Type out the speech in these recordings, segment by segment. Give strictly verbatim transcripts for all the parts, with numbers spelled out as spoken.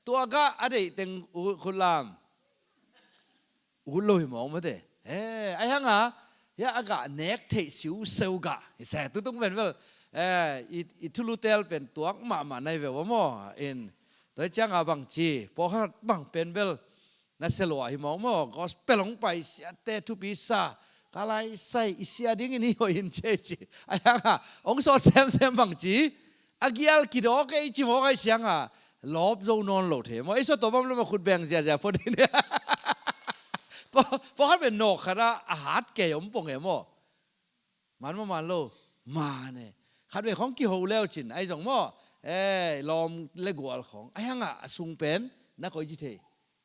Tua gah a deih teng u-, khut lam. Ut lo hi mawk mate. He, ahi hanga, hia a gah nek theih siuseu gah hi se, tutung pen bel, eh, i, i thulu tel pen tuak mahmah nai ve ua maw. In, tua hi cianga bangci, pawlkhat bang pen bel, na sia lua hi mawk maw, gospel hong pai siate thupi sa, ka lai sai, i sia dingin hi hoih in ci ei ci. Ahi hanga, hong sawt semsem bangci, a gial kidawk ei ci mawk ahi cianga, lawp zo nawn lo thei maw. Ei sawt tua bang lo maw, khut beng ziazia phot in. Paw, pawlkhat pen nawk khat a, a hat kei om pong e maw. Man maw, man lo, man e. Khat vei khawng kiho leu cin, ahi zong maw. Eh, lawm le gual khawng. Ahi hanga, a sung pen, na koi ci thei,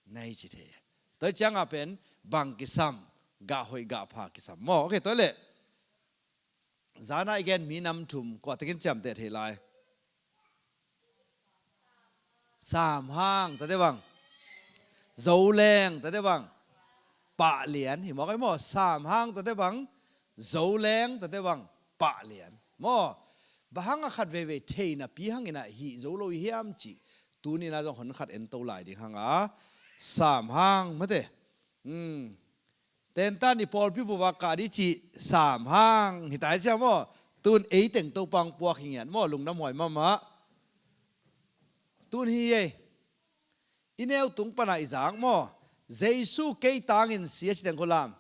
nai ci thei. Tua hi cianga pen, bang kisam, gah hoih gah pha kisam maw. Ok, tua leh. Zana i gen minam thum, kua takin ciamteh thei lai. Samhang, tate bang. Zoleng, tate bang. Pahlian, hi mawk ai maw. Samhang, tate bang. Zoleng, tate bang. Pahlian. Maw. Bang hanga khat veivei theihna pi hangin a hih zo lo i hiam cih. Tuni-in a zong hon khat en to lai ding hanga. Samhang, mate. Hmm. Tentan i pawlpi bup a kah dih cih samhang hi ta hi cia maw. Tun ei teng Topa hong puak hi ngiat maw, lungdam huai mahmah. Tun hi ei. I neu tung pana i zak maw. Jesu kei tangin si a ci teng khulam.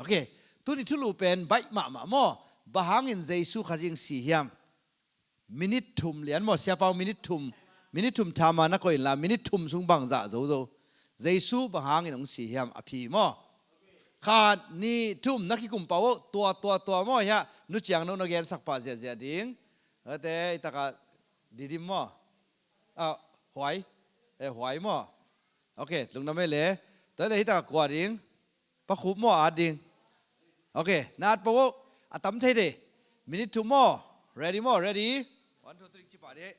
Ok. Tun i thulu pen baih mahmah maw. Bang hangin Jesu Khazih si hiam. Minit thum lian maw, siapa uh minit thum, minit thum thaman na koih inla, minit thum sung bangzah zozo. Jesu bang hangin hong si hiam a phi maw. Khat, nih, thum, na kikum pah uh, tua, tua, tua maw, hiah, nu ciang no na gensak pah ziahziah ding. Ate, i takah, Didim maw. Ah, Huai. Eh, Huai maw. Ok, lungdam ei le. Tate, hi takah kua ding. Pakhup maw, at ding. Ok, na at pah uh. A tam thei de. Minit thum maw. Ready maw, ready. One, two, three, ci pah de.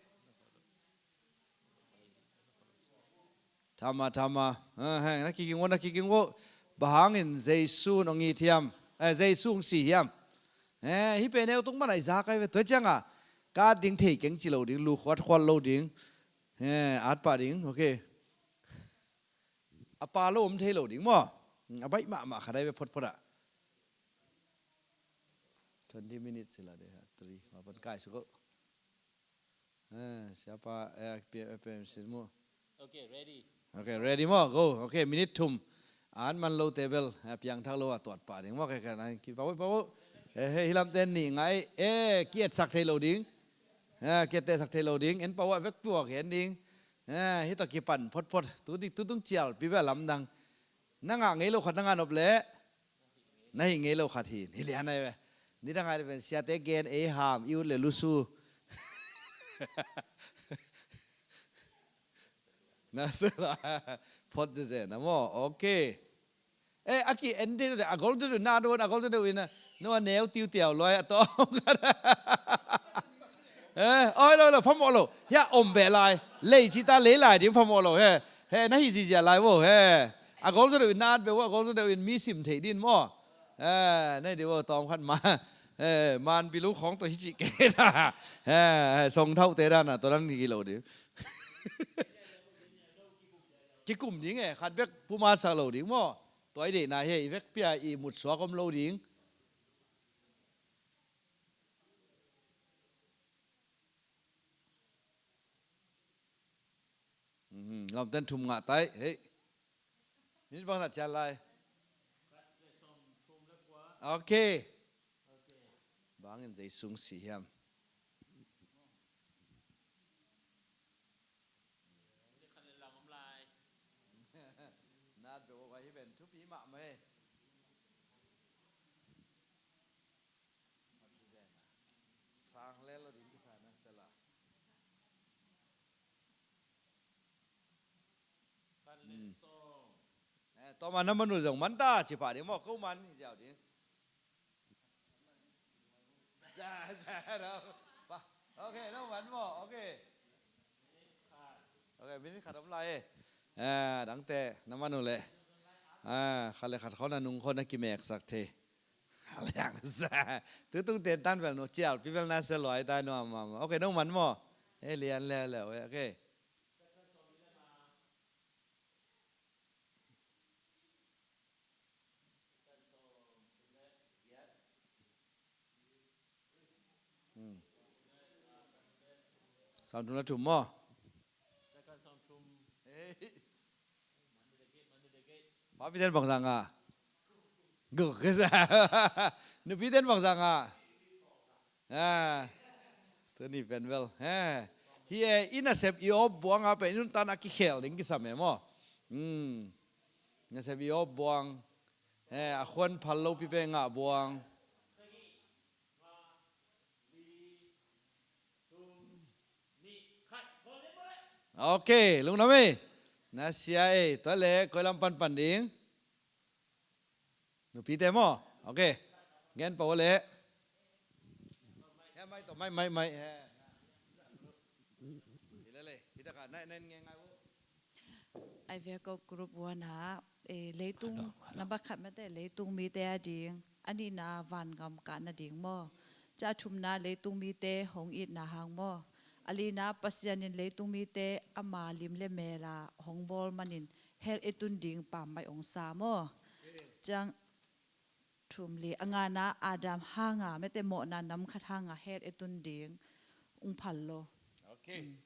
Tama, tama. Ah, hei, na kiging uh, na kiging uh. Bang hangin Jesu hong it hiam. Eh, Jesu hong si hiam. Eh, hih pen neu tung mana i zak ai ve. Tua cianga. Ka at ding thei keng ci lo ding, lu khuatkhuat lo ding. Eh, at pah ding. Ok. A pa lo om thei lo ding maw. A baih mahmah khat ai ve photphot ah. Twenty minutes sila de ha, three, mapan kai suko. Eh, siapa, eh, P M, P M sin mu. Okay, ready. Okay, ready maw, go. Okay, minute thum. An man lo table, eh, piang thak lo a tuat pah ding maw, kai kai nai, ki pau, pau. Eh, hei, hilam ten ni ngai, eh, ki etsak thei lo ding. Eh, ki etsak thei lo ding, en pau a vek pua ki en ding. Eh, hita kipan photphot, tu dik tu tung cial, pi bia lamdang. Na ngah ngei lo khat na ngah nop leh. Na hih ngei lo khat hi. Hi lian ai ve. Nidang ai le pen siate gen ei ham, i ut le lusu. Na se la. Phot zeze na maw. Okay. Eh, a ki en de, a gol de na do, a gol de na. No a neu tiu tiau loi a to. Eh, oi lo lo, phamawh lo. Hia om beh lai. Lei ci ta lei lai ding phamawh lo he. He, na hi zizia lai vo he. A gol zaw deuh in na at beh vo, a gol zaw deuh in mi sim thei din maw. He, na hi deuh vo tawm khat ma. He, man bilu khawng tawh hi cih kei ta. He, he, song thauh te dan a, tua dan ki lo ding. Kikum ding e, khat bek puma sak lo ding maw. Tua i deihna he, i vek pia i mut suak om lo ding. Mhm, lawmten thum ngah tai, hei. Minute bang na cian lai. Okay. Bangin Jesu hong si hiam. Nat beuh a hi ben thupi mahmah e. Sang lel lo ding kisa na sela. Hmm. Eh, tawma na manu zong man ta ci pah ding maw, ko man hi ziau ding. Za, za, no. Pa, okay, no man maw, okay. Okay, minute khat om lai e. Eh, dangte na manu le. Ah, khat le khat khawng na nung khawng na kimeksak thei. Liang sa. Tutung ten tan bel no cial, pi bel na se luai tai no ama ama. Okay, no man maw. Eh, lian le le, okay. Sawmthum le thum maw? Papiten bangzah ngah? Guk. Nupiten bangzah ngah? Ah, tuni pen bel, eh, hi e, i nasep i awp buang a pen i nuntakna kikhel ding kisam e maw? Hmm. Nasep i awp buang, eh, a khuan phal lopi pen ngah buang. Ok, lungdam ei. Na sia ei, tua le koi lam panpan ding? Nupite maw? Ok. Gen pah le. He mai to, mai, mai, mai. He. Hi le le. Hi ta ka, nai, nai nge ngai wo. Ai ve ko group one ha, eh, leitung, na bakhat mate leitung mite a ding, a nihna vangam kah na ding maw? Ca thumna leitung mite hong itna hang maw? A lina Pasian in leitung mite ama lim le mela hong bawl manin hell i tun ding pammaih ong sa maw? Ciang thum le a ngana Adam hanga mete mawhna nam khat hanga hell i tun ding ung phal lo. Ok.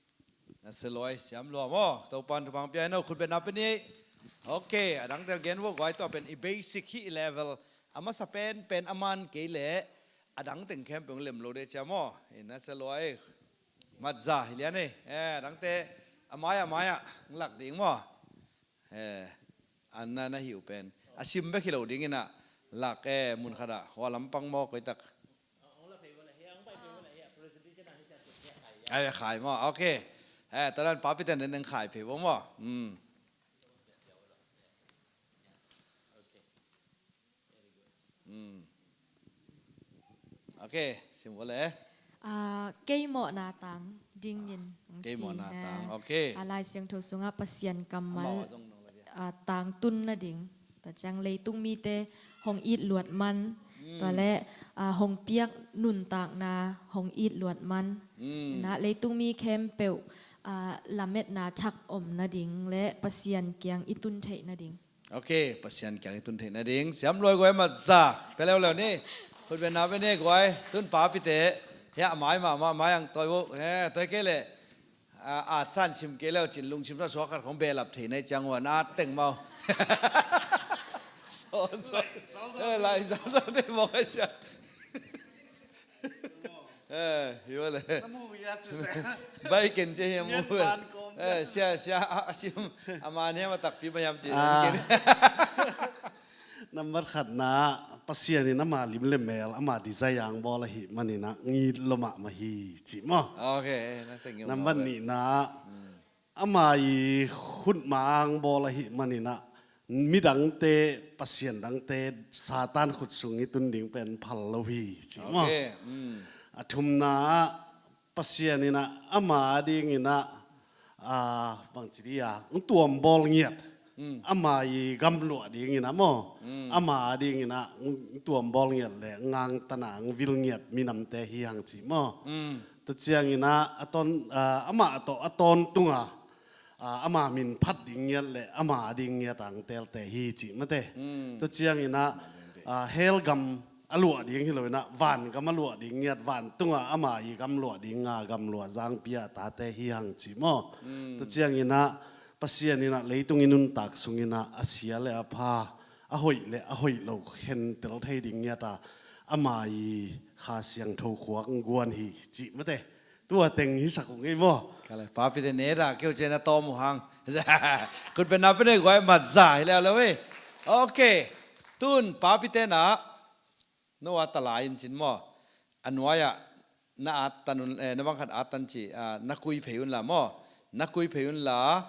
Na se luai siam lua maw? Topan thupang pia no khut betna pe ni. Ok. A dangte gen vo guai tua pen i basic hi i level. A masa pen pen a man kei le a dang teng khempeuh lem lo de cia maw? I na se luai. Matza hi lian ei. Eh, a dangte a mai a mai a lak ding maw? Eh, an na, na hi uh pen a sim bek hi lo ding ina lak, eh, mun khat ah hua lampang maw koi tak. Ai khai maw? Ok. Eh, tua dan papiten den den khai phei bo maw? Hmm. Hmm. Ok, sim bo le. Ah, kei mawhna tang dingin ong si he. Kei mawhna tang, ok. Ah, Lai Siangtho sungah Pasian kammal, ah, tang tun nading. Tua ciang leitung mite hong it luat man. Hmm. Tua le, ah, hong piak nuntakna hong it luat man. Hmm. Na leitung mi khempeuh, ah, lametna thak om nading le Pasian kiang i tun theih nading. Ok, Pasian kiang i tun theih nading. Siam luai guai matza. Pe leuleu ni. Khut betna pe ni guai. Tun papite. Hia mai mah mah mai ang toi bo. He, toi kei le. A, a chan sim kei leu cin lungsim sa suak khat khong behlap thei nai ciang ua na teng mau. So, so. Eh, lai sa sa te mawk ai ciang. Eh, hi ua le. Bai ken cia hiam mu. Eh, sia, sia, a, a sim. A man hiam a takpi ma hiam ci. Ah. Number khatna, Pasian in ama lim le mel, ama desire ang bawl ahih manin a ngit lo mahmah hi ci maw. Ok, eh, na sa ngit. Number nihna, ama i khut ma ang bawl ahih manin a midangte, Pasian dangte, Satan khut sung i tun ding pen phal lo hi ci maw. Ok, mm. A thumna, Pasian in a ama dingin a, a, bangci dia, ng tuam bawl ngiat. Mm. Ama i gamluah dingin a maw. Mm. Ama dingin a ng tuam bawl ngiat le ngangtana ng vil ngiat minamte hi hang ci maw. Mm. Tua ciangin a, a ton, a, ama tawh a tawntunga, a, ama min phat ding ngiat le ama ding ngiat ang telte hi ci mate. Mm. Tua ciangin a, a, hell gam a luah ding hi lo in a, van gam a luah ding ngiat, vantunga ama i gam luah ding nga gam luah zangpi a tate hi hang ci maw. Mm. Tua ciangin a, Pasian in a leitung i nuntak sungin a, a sia le a pha, a hoih le a hoih lo khentel thei ding ngiat a, ama i Kha Siangtho khuak ng guan hi ci mate. Tua teng hi sak ung ei maw. Kale, papite ne da keu cian a tawm uh hang. Khut betna pe ne guai matza hi leuleu ei. Ok. Tun papite na no a tala in cin maw. A nuai ah na at tan un, eh, na bang khat at tan ci, ah, na kui phei un la maw. Na kui phei un la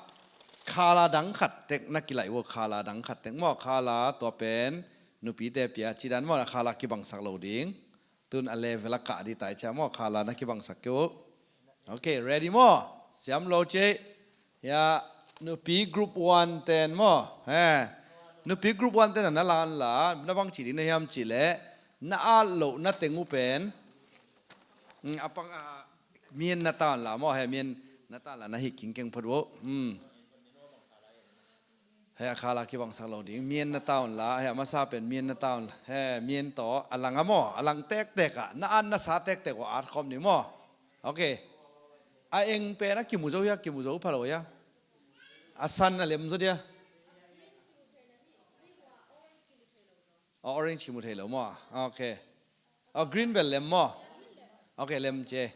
khala dang khat tek na kilai ua khala dang khat tek maw. Khala tua pen nupite pia ci dan maw, khala kibangsak lo ding. Tun a level a kah di tai cia maw, khala na kibangsak keu. Ok, ready maw? Siam lo ci. Ya, nupi group one ten maw. He. Nupi group one ten na lan la, na bang ci di na hiam ci le, na at lo na teng uh pen. Mm, a pang a, mien na tan la maw, he mien na tan la na hi kingkeng phot uh. Mm. He a khala kibangsak lo ding. Mien na tawn la, he a masa pen mien na tawn la. He mien tawh a lang a maw, a lang tektek ah na an na sa tektek uh at khawm ding maw. Ok. A eng pen a kimu zo hia, kimu zo pha lo hia? A san a lem zo dia? A orange kimu thei lo maw? Ok. A green bel lem maw? Ok, lem ci.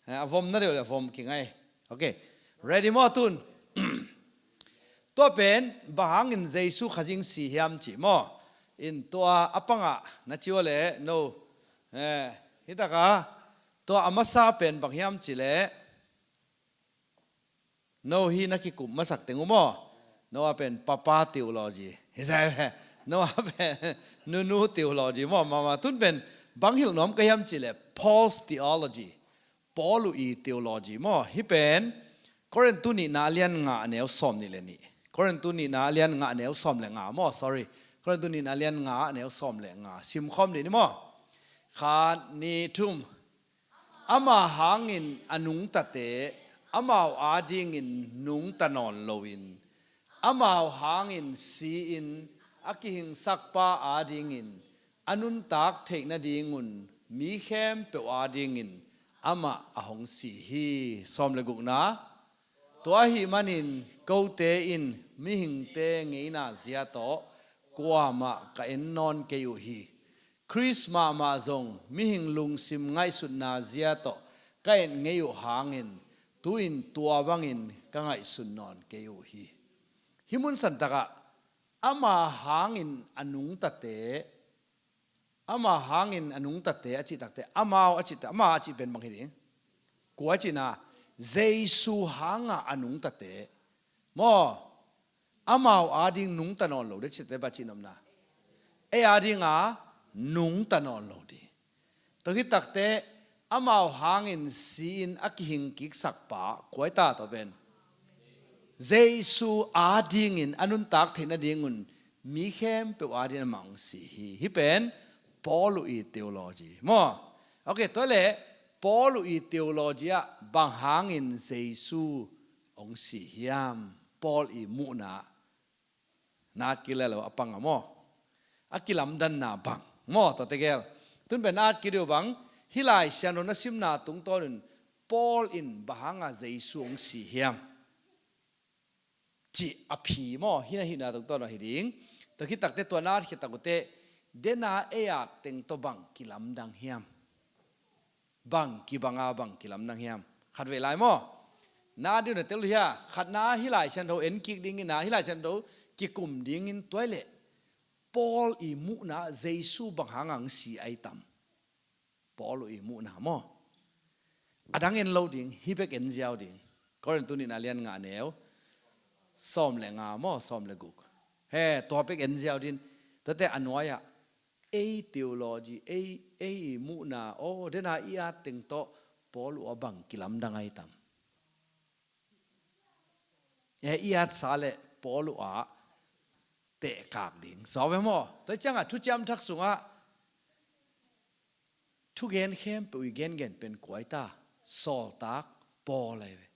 A vom na deuh le vom kingai. Ok. Ready maw tun? Tua pen bang hangin Jesu Khazih si hiam cih maw? In tua a pangah na ci uh leh no. Eh, hi takah tua a masa pen bang hiam cih leh no hi na kikup masak teng uh maw? No a pen papa theology. Hi zai ve. No a pen nunu theology maw? Mama tun pen bang hilh nuam ka hiam cih leh Paul's theology. Paul uh i theology maw? Hi pen Korintu nihna a lian nga a neu sawm nih le nih. Korintu nihna a lian nga a neu sawm le nga maw? Sorry. Korintu nihna a lian nga a neu sawm le nga. Simkhawm dih ni maw? Khat, nih, thum. Ama hangin a nungtate, amau adingin nungta nawn loin, amau hangin si-in a kihingsakpa adingin a nuntak theih nadingun mi khempeuh adingin amah a hong si hi. Sawm le gukna. Tua ahih manin kote in mihingte ngeina zia tawh kuamah ka en nawn kei uh hi. Khrist mahmah zong mihing lungsim ngaihsutna zia tawh ka et ngei uh hangin tu-in tua bangin ka ngaihsun nawn kei uh hi. Hih mun santakah ama hangin a nungtate, ama hangin a nungtate a cih takte, amau a cihte, ama a cih pen bang hi ding? Kua a cihna? Jesu hanga a nungtate. Maw? Amau ading nungta nawn lo ding cihte bang cih nopna? Ei adinga nungta nawn lo ding. Tua hi takte amau hangin si-in a kihing kiksak pa kua hi ta tua pen? Jesu adingin a nuntak theih nadingun mi khempeuh adingin amah hong si hi. Hih pen Paul uh i theology maw? Ok, tua leh Paul uh i theology ah bang hangin Jesu hong si hiam? Paul i muhna na at kik le lo a pang a maw? A kilamdanna bang maw? Tua tegel tun pen na at kik dih uh bang, hih Lai Siangtho na simna tungtawnun Paul in bang hanga Jesu hong si hiam cih a phi maw? Hih na hihna tungtawn ahi ding. Tua khit takte tua na at khit tak uh teh dena ei at teng tawh bang kilamdang hiam? Bang kibanga bang kilamdang hiam? Khatvei lai maw? Na ding na tel uh hia? Khatna hih Lai Siangtho en kik dingin ah, hih Lai Siangtho kikum dingin tua leh Paul i muhna Jesu bang hanga hong si ai tam? Paul i muhna maw? A dang en lo ding, hih bek en ziau ding. Korintu nihna lian nga neu sawm le nga maw, sawm le guk. He, tua bek en ziau ding. Tuate a nuai-ah ei theology, ei, ei muhna, aw, dena i at teng tawh Paul uh a bang kilamdang ai tam? E, i at sa le Paul uh a tehkak ding. Suak ve maw? Tua ciangah Thuciam Thak sungah thugen khempeuh i gengen pen kua hi ta? Sawltak Paul ahi ve.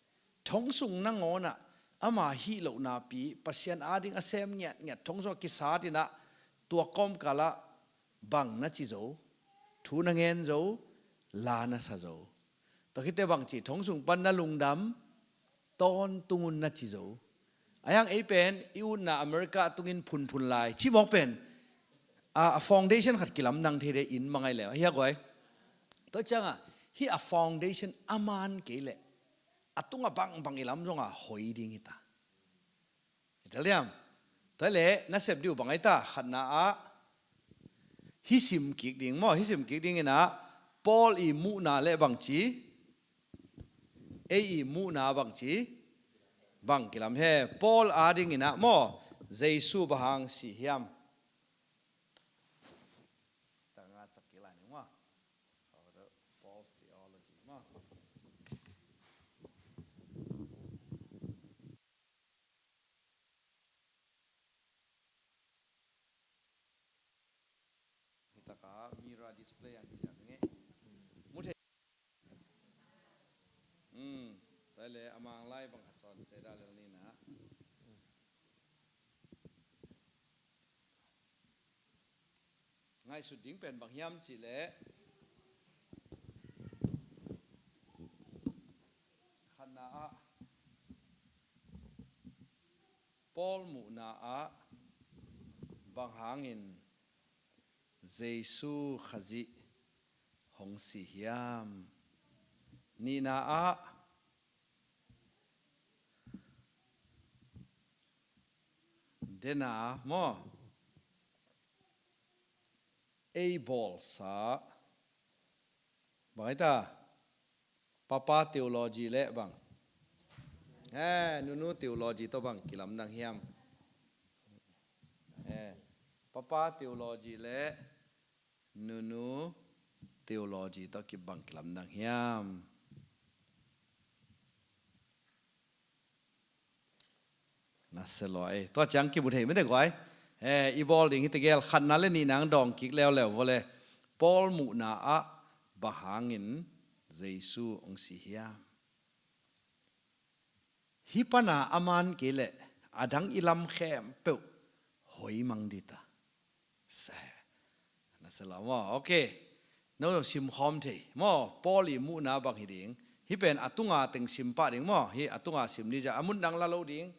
Thong sung nangawnah ama hih lohnapi Pasian ading a sem ngiatngiat thong sungah kisat inah tua kawmkalah bang na ci zo, thu na ngen zo, la na sa zo. Tua khit teh bang ci, thong sung pan na lungdam tawntung un na ci zo. A hiang ei pen i utna America tungin phunphun lai cimawk pen a, a foundation khat kilamdang thei deh in mangai le a hiak guai. Tua ciangah hih a foundation a man kei leh a tungah bangbang i lam zongah hoi ding hi ta. I tel diam? Tua leh na sep dih uh bang ai ta? Khatna ah hih sim kik ding maw? Hih sim kik ding inah Paul i muhna le bangci, ei i muhna bangci, bang kilam he? Paul ading inah maw? Jesu bang hang si hiam? Tanga sak kik lai ning maw? Paul's theology maw? Hi taka mirror display ang hi tak nge. Mu thei. Hmm. Tua leh a mang lai bang kha sawn se da lel ni na. Ngaihsut ding pen bang hiam cih leh, Paul muhna ah bang hangin Jesu Khazih hong si hiam? Nihna ah, dena maw, ei bawlsa bang hi ta, papa theology le bang, eh, nunu theology tawh bang kilamdang hiam? Eh, papa theology le nunu theology tawh kibang kilamdang hiam? Na se lua ei. Tua ciang kimu thei mete guai. Eh, i bawl ding hi tegel, khatna le nihna ang dawng kik leuleu vua le. Paul muhna ah bang hangin Jesu hong si hiam? Hih pana a man kei leh a dang i lam khempeuh hoi mang dita. Se. Na se lua maw? Ok. No, no, simkhawm thei maw? Paul i muhna bang hi ding. Hih pen a tunga teng sim pah ding maw? Hih a tunga sim ni cia a mun dang la lo ding.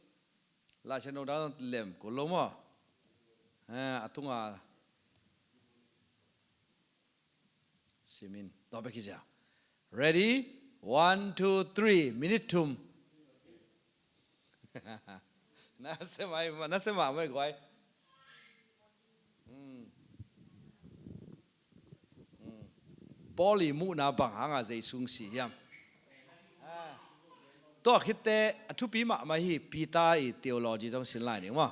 Laisiangtho dang lem kul lo maw? Eh, a tunga simin. Tua bek hi cia. Ready? One, two, three. Minute thum. Na se mai, na se mah mai guai. Hmm. Hmm. Paul i muhna bang hanga Jesu hong si hiam? Ah. Tua khitte a thupi mahmah hi, Peter i theology zong sin lai ding maw?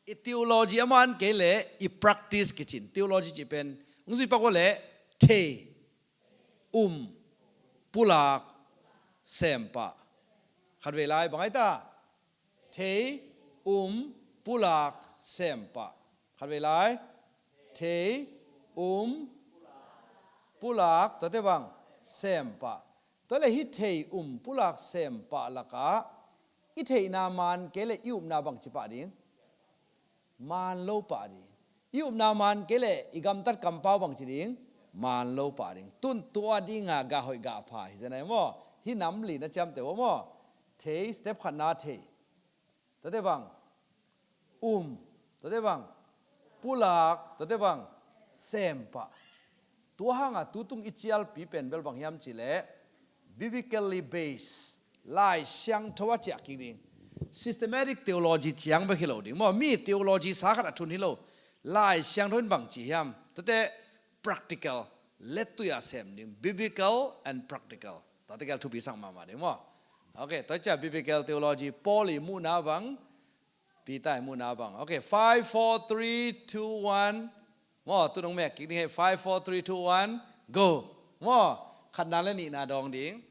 I theology a man kei le i practice kicin. Theology ci pen hong zui pak ua le thei, um, pulak, sem pah. Khat vei lai bang ai ta? Thei, um, pulak, sem pah. Khat vei lai. Thei, um, pulak, tuate bang, sem pah. Tua le hih thei, um, pulak, sem pah lakah i theihna man kei le i upna bang ci pah ding? Man lo pah ding. I upna man kei le i gamtat kampau bang ci ding? Man lo pah ding. Tun tua dinga gah hoih gah pha hi zenai maw? Hih nam li na ciamteh uh maw? Thei, step khatna thei. Tuate bang, um. Tuate bang, pulak. Tuate bang, sem pah. Tua hanga tutung i cialpi pen bel bang hiam ci le, biblically based, Lai Siangtho a ciah kik ding. Systematic theology ciang bek hi lo ding maw? Mi theology sa khat a thun hi lo. Lai Siangtho in bang ci hiam? Tuate practical, lettui a sem ding, biblical and practical. Tua tegel thupi sak mahmah ding maw? Ok, tua cia biblical theology, Paul i muhna bang, Peter i muhna bang. Ok, five, four, three, two, one. Maw, tu nong mek kik ding hi, five, four, three, two, one, go. Maw, khatna le nihna dawng ding.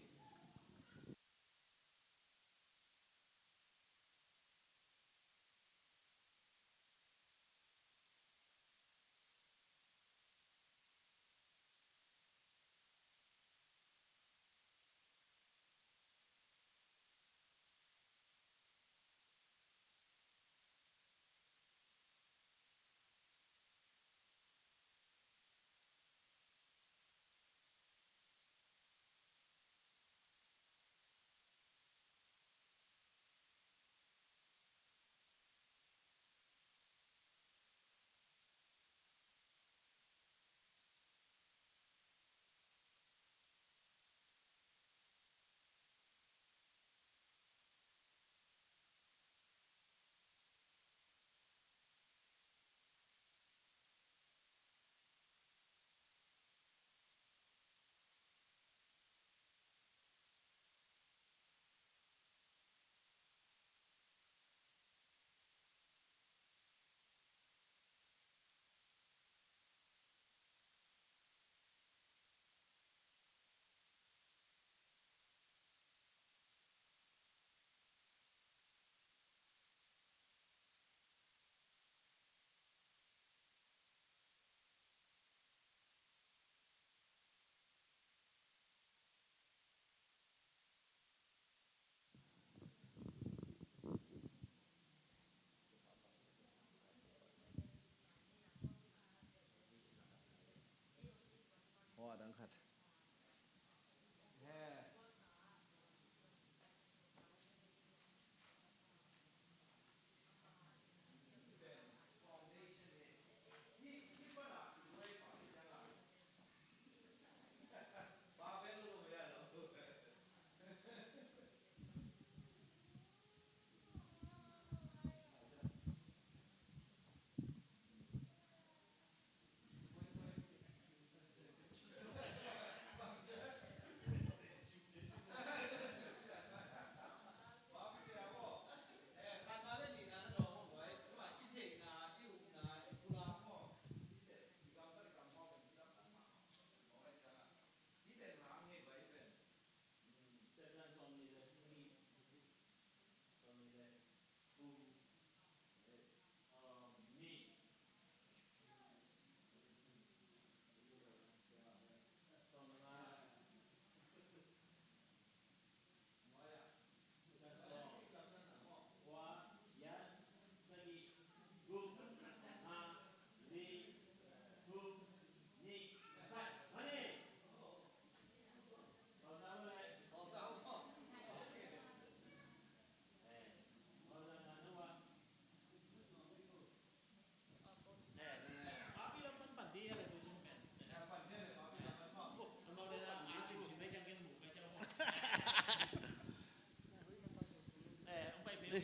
Hi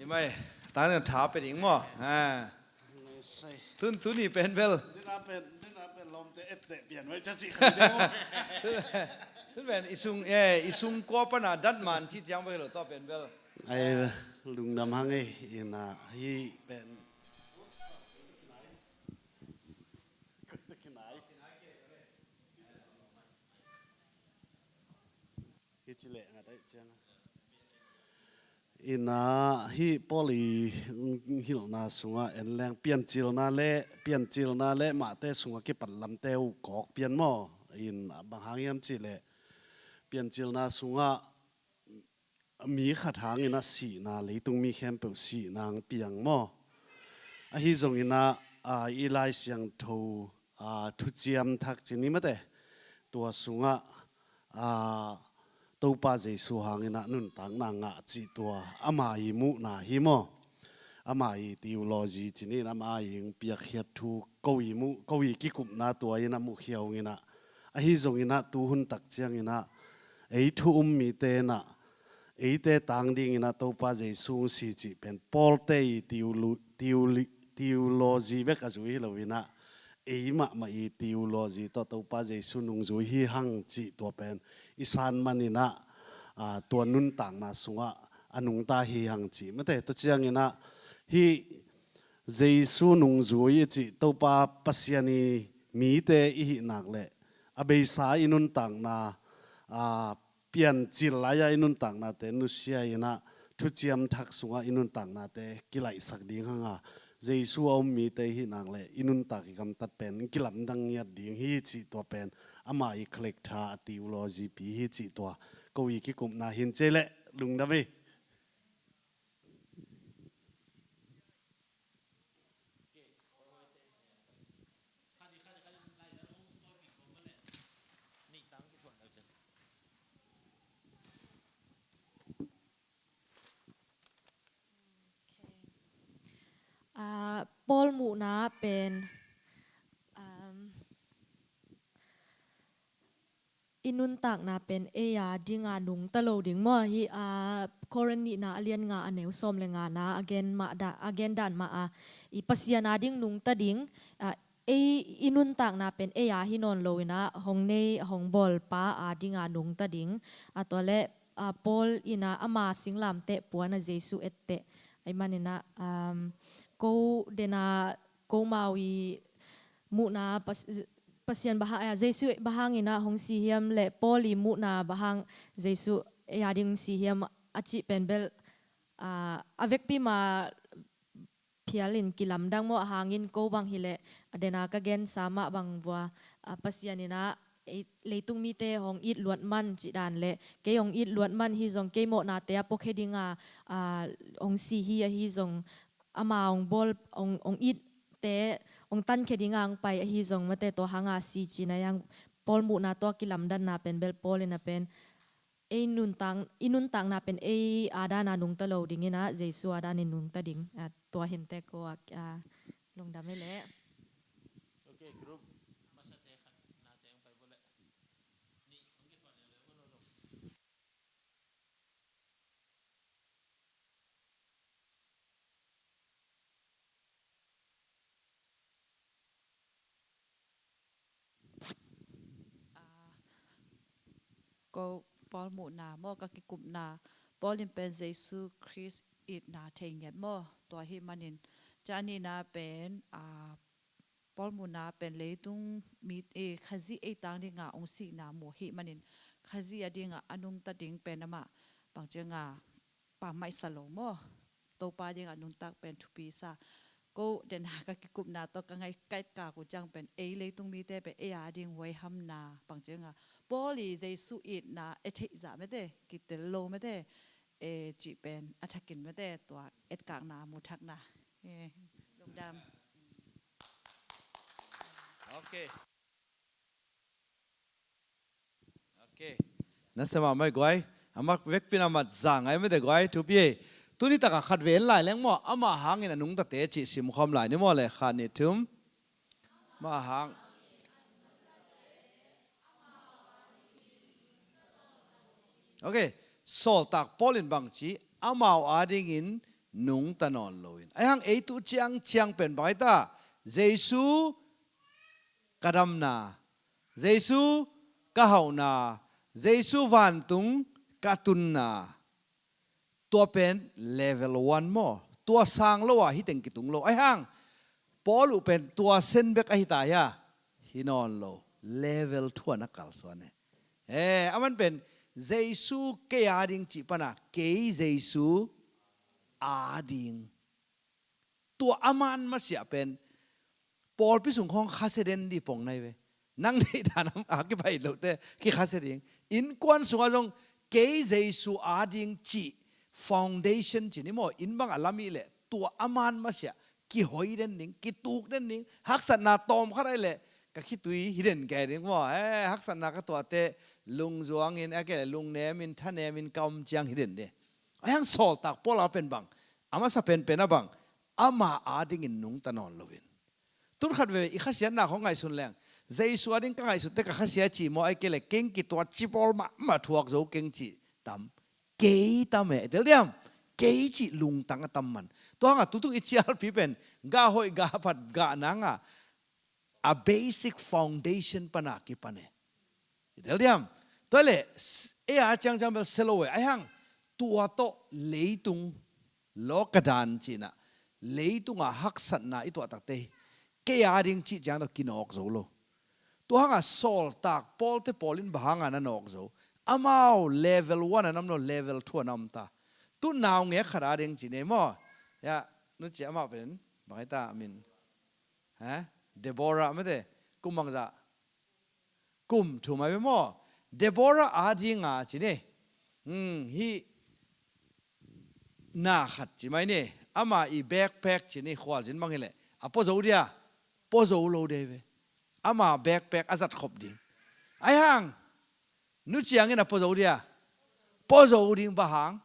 mai, tang tha pe ding maw? Ah. Tun, tuni pen bel. Tun pen i sung, eh, i sung kua pana dat man ci ciang bel lo to pen bel. Ai, lungdam hang ei, ina, hi pen. Hi ci leh ngat ai ciang. Ina, hi Paul i hilhna sungah en leng piancilna le, piancilna le mahte sungah kipan lamte uh kawk pian maw? In bang hang hiam ci leh piancilna sungah mi khat hangin a sihna, leitung mi khempeuh sihna ang piang maw? Ahi zongin a, a, i Lai Siangtho, a, thuciam thak ci ni mate. Tua sungah, a, Topa Jesu hangin a nuntakna ngah cih tua ama i muhna hi maw? Ama i theology ci ni, ama i piakkhiat thu ko i muh, ko i kikupna tua in a mukhia ung in a. Ahi zongin a tuhun tak ciangin a ei thu um mite in a eite tang dingin a Topa Jesu hong si cih pen Paul te i theolo-, theolo-, theology bek a zui hi lo in a, ei mahmah i theology tawh Topa Jesu nungzui hi hang cih tua pen i san man in a, a, tua nuntakna sungah a nungta hi hang cih mate. Tua ciangin a hi Jesu nungzui i cih Topa Pasian i mite i hih nak leh a beisa i nuntakna, a, piancil lai-a i nuntaknate nusia in a thuciam thak sungah i nuntaknate kilaihsak ding hang a, Jesu a um mite i hih nak leh i nuntak i gamtat pen kilamdang ngiat ding hi cih tua pen ama i character a theology pi hi cih tua ko i kikupna hin ci leh lungdam hi. Ah, Paul muhna pen, um, i nuntakna pen ei a dinga nungta lo ding maw? Hi, a, Korin nihna a lian nga a neu sawm le ngana a gen mah da, a gen dan mah a, i Pasian a ding nungta ding, a, ei i nuntakna pen ei a hi nawn lo in a hong nei hong bawlpa a dinga nungta ding. A tua leh, a, Paul in a ama singlamteh puan a Jesu etteh. Ahih manin a, um, ko dena, ko mau i muhna pas-, Pasian bang hang, eh, Jesu bang hangin a hong si hiam le Paul i muhna bang hang Jesu ei a ding hong si hiam a cih pen bel, ah, a vekpi mah phial in kilamdang maw, a hangin ko bang hi leh a dena ka gensa mah bang vua, ah, Pasian in a ei, leitung mite hong it luat man cih dan le kei hong it luat man hi zong kei mawhnate a puakhia dinga, ah, hong si hi ahi zong ama hong bawl, hong, hong itte hong tankhia dinga hong pai ahi zong mate tua hanga si cihna hiang Paul muhna tua kilamdanna pen bel Paul in a pen ei nuntak, i nuntakna pen ei a dana nungta lo dingin a Jesu a danin nungta ding. A, tua hinte ko a, a, lungdam hi leh. Okay, group. Ah, ko Paul muhna maw, ka kikupna, Paul in pen Jesu Khrist itna thei ngiat maw, tua hi manin. Ca nihna pen, ah, Paul muhna pen leitung mi, eh, Khazih ei tang dinga hong sihna mu hi manin Khazih a dinga a nungta ding pen amah bang cianga pammaih sa lo maw? Topa dinga nuntak pen thupi sa. Ko dena ka kikupna tawh ka ngai kaikak uh ciang pen ei leitung mite pen ei a ding huaihamna bang cianga Paul i Jesu itna e theih zah mete kitel lo mete, e cih pen a thakin mete tua etkakna muthakna. E, lungdam. Okay. Okay. Nasa mahmah guai. Amah vekpi in a mat za ngai mete guai. Thupi e. Tuni taka khat ve en lai leng maw, amah hangin a nungtate cih simkhawm lai ni maw le, khat nih thum. Amah hang. Ok, sawltak Paul in bangci, amau adingin nungta nawn loin. Aihang ei tu ciangciang pen bang aita, Jesu ka damna, Jesu ka hauhna, Jesu vantung ka tunna. Tua pen level one maw? Tua sang lo ah hih teng kitung lo. Aihang Paul uh pen tua sen bek ahi ta hia? Hi nawn lo. Level two ah na kalsuan e. Eh, aman pen Jesu kei ading cih pana kei Jesu ading. Tua aman masiah pen pawlpi sung khawng khasia den di pong nai ve. Nang deih dan a kipai lote kikhasia ding. Innkuan sungah zong kei Jesu ading cih foundation cih ni maw, inn bang a lam ih leh tua aman masiah kihoi den ding, kituk den ding. Haksatna tawm khat ai leh ka khitui hi den kei ding maw. Eh, haksatna ka tuahte lungzuangin, a kei leh lungnemin, thanemin ka om ciang hi den ding. Aihang sawltak Paul a pen bang, a masa penpen a bang, ama adingin nungta nawn loin. Tun khat veve i khasiatna khong ngaihsun leng, Jesu ading ka ngaihsut te ka khasia cih maw, ai kei le keng kituat cipawl mahmah thuak zo keng cih tam. Kei tam e, i tel diam? Kei cih lungtang a tam man. Tua hanga tutung i cialpi pen gah hoih gah phat gah nanga a basic foundation pana kipan e. I tel diam? Tua le, ei a ciangciang bel sia lo e. Aihang tua tawh leitung lawka dan cihna, leitunga haksatna i tuahtakte hi. Kei ading cih ciang tawh kinawk zo lo. Tua hanga sawltak Paul te Paul in bang hanga na nawk zo? Amau level one a nam lo, level two a nam ta. Tu naungek khat ading cih nei maw? Ya, nu ci amau pen bang ai ta min. Ha? Deborah mate, kum bangzah? Kum thum ai ve maw? Deborah adinga cih ni. Hmm, hih na khat cih mai ni. Ama i backpack cih ni, khualzin bang hileh a pua zo dia, pua zo lo dia ve. Ama backpack a zat khop ding. Aihang nu ciangin a pua zo dia, pua zo ding bang hang?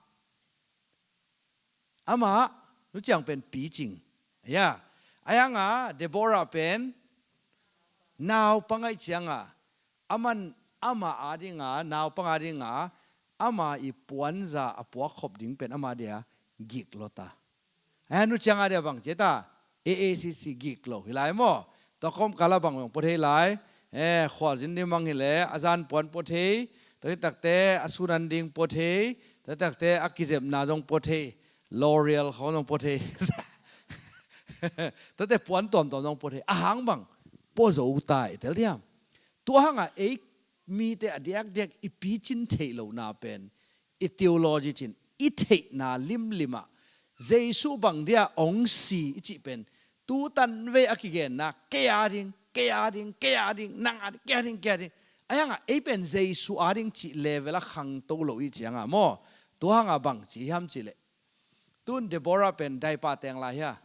Amah nu ciang pen picing. Ya. Aihanga Deborah pen naupang ai cianga, aman ama adinga, naupang adinga, ama i puanza a puak khop ding pen ama dia gik lo ta. Aihang nu cianga dia bang ci ta, A A C C gik lo hi lai maw? Tua kawmkala bang zong pua thei lai. Eh, khualzin ding bang hileh a zan puan pua thei. Tua hi takte a sunan ding pua thei. Tua hi takte a kizepna zong pua thei. L'Oreal khawng zong pua thei. Tuate puan tuamtuam zong pua thei. A hang bang pua zo ta i tel diam? Tua hanga ei mite a diakdiak i picin theih lohna pen i theology cin i theihna limlimah Jesu bang dia ong si i cih pen tutan vei a kigenna kei ading, kei ading, kei ading, nang ading, kei ading, kei ading. Aihanga ei pen Jesu ading cih level a khangto lo i cianga maw? Tua hanga bang ci hiam cihleh, tun Deborah pen daipa teng lai hia?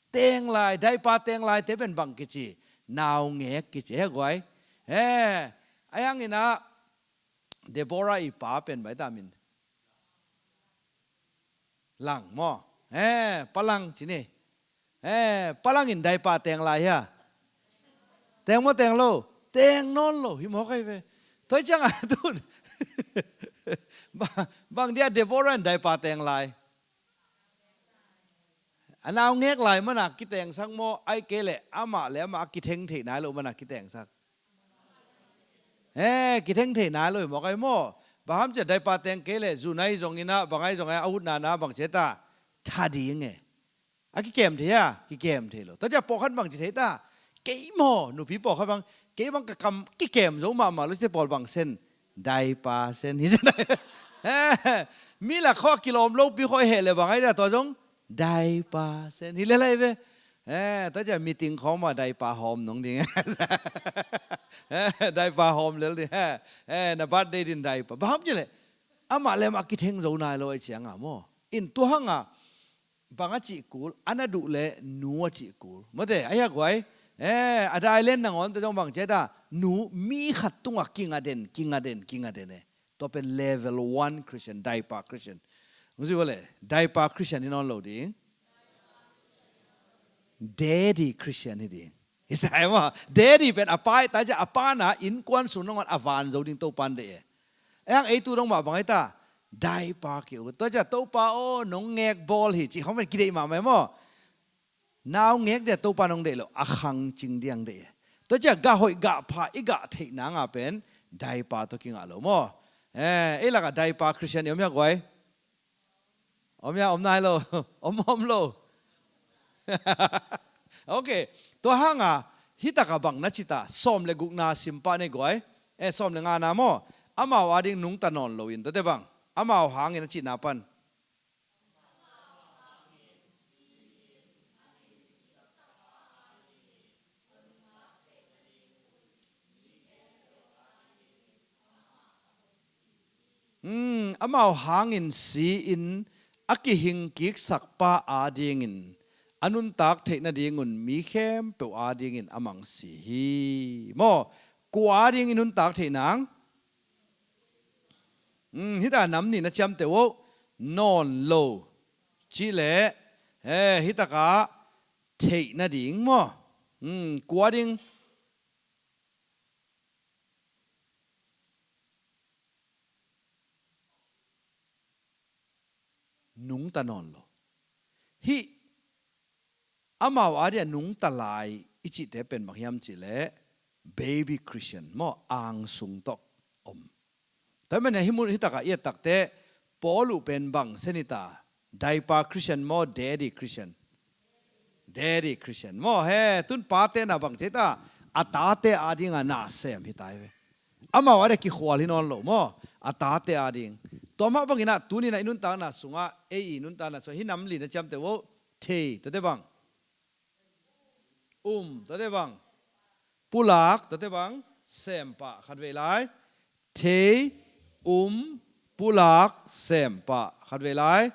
Teng lai, daipa teng lai te pen bang kici? Naungek kici hia guai? He, aihang inah Deborah i pa pen bang ai ta min? Lang maw? Eh, Pa Lang ci ni. Eh, Pa Lang in daipa teng lai hia? Teng maw teng lo? Teng nawn lo hi mawk ai ve. Tua hi cianga tun bang, bang dia Deborah in daipa teng lai? A naungek lai mana kitengsak maw, ai kei leh amah le amah a kitheng theih nai lo mana kitengsak? Eh, kitheng thei nai lo hi mawk ai maw? Bang hang hiam cih leh daipa teng kei leh zu nai zong inah, bang ai zong ai a utna na bang ci ta? Tha ding e. A kikem thei hia? Kikem thei lo. Tua ciang pawlkhat bang ci thei ta? Kei maw, nupi pawlkhat bang, kei bang ka kam kikem zo mahmah lo ci te pawl bang sen? Daipa sen hi. Eh, mi lak khawng a kilawm lopi khawng i heh leh bang ai dia tua zong? Daipa sen hi lel ai ve. Eh, tua ciang meeting khawng mah daipa hawm nong ding. Eh, daipa hawm lel ding. Eh, na birthday din daipa. Bang hang hiam cih leh amah le amah a kitheng zo nai lo ai cianga maw? In tua hanga bang a cih kul, a na duh le nu a cih kul. Mate, a hiak guai. Eh, a dai len nangawn te zong bang ci ta? Nu, mi khat tungah kinga den, kinga den, kinga den e. Tua pen level one Christian, daipa Christian. Hong zui vua le, daipa Christian hi nawn lo ding. Daddy Christian hi ding. Hi sai maw? Daddy pen a pa i ta ciang, a pa na innkuan sung nangawn a van zo ding Topan deih e. Ei ang ei tu dong mah bang ei ta, daipa ki-ut. Tua ciah Topa aw, nong ngek bawl hi cih khong pen kideih mahmah maw. Nau ngek dia Topa nong deih lo, a khangcing diang deih. Tua ciah gah hoih gah pha i gah theih nanga pen daipa tawh kingah lo maw. Eh, ei lakah daipa Christian i om hia guai? Om hia, om nai lo. Om, om lo. Ok. Tua hanga hitakah bang na cita, sawm le gukna simpah nei guai. Eh, sawm le ngana maw. Amau ading nungta nawn loin, tate bang. Amau hangin a cihna pan. Hmm, amau hangin si-in a kihingkiksak pa adingin a nuntak theih nadingun mi khempeuh adingin a mang si hi. Maw, kua adingin nuntak theih nang? Hmm, hita nam nih na ciamteh uh, nawn lo. Cih leh, eh, hitakah theih nading maw. Hmm, kua ding? Nungta nawn lo. Hih amau adia nungta lai i cihte pen bang hiam cihleh baby Christian maw, angsung tawh om. Tua hi manin hih mun hitakah i et takteh Paul uh pen bang sia ni ta, daipa Christian maw, daddy Christian? Daddy Christian maw. He, tun pate na bang ci ta, a tate adinga na sem hi ta hi ve. Amau adia kikhual hi nawn lo maw, a tate ading. Tua mah banginah tuninah i nuntakna sungah, ei i nuntakna sungah hih nam li na ciamteh uh, thei, tate bang. Um, tate bang. Pulak, tate bang. Sempah, khatvei lai. Thei, um, pulak, sempah, khatvei lai.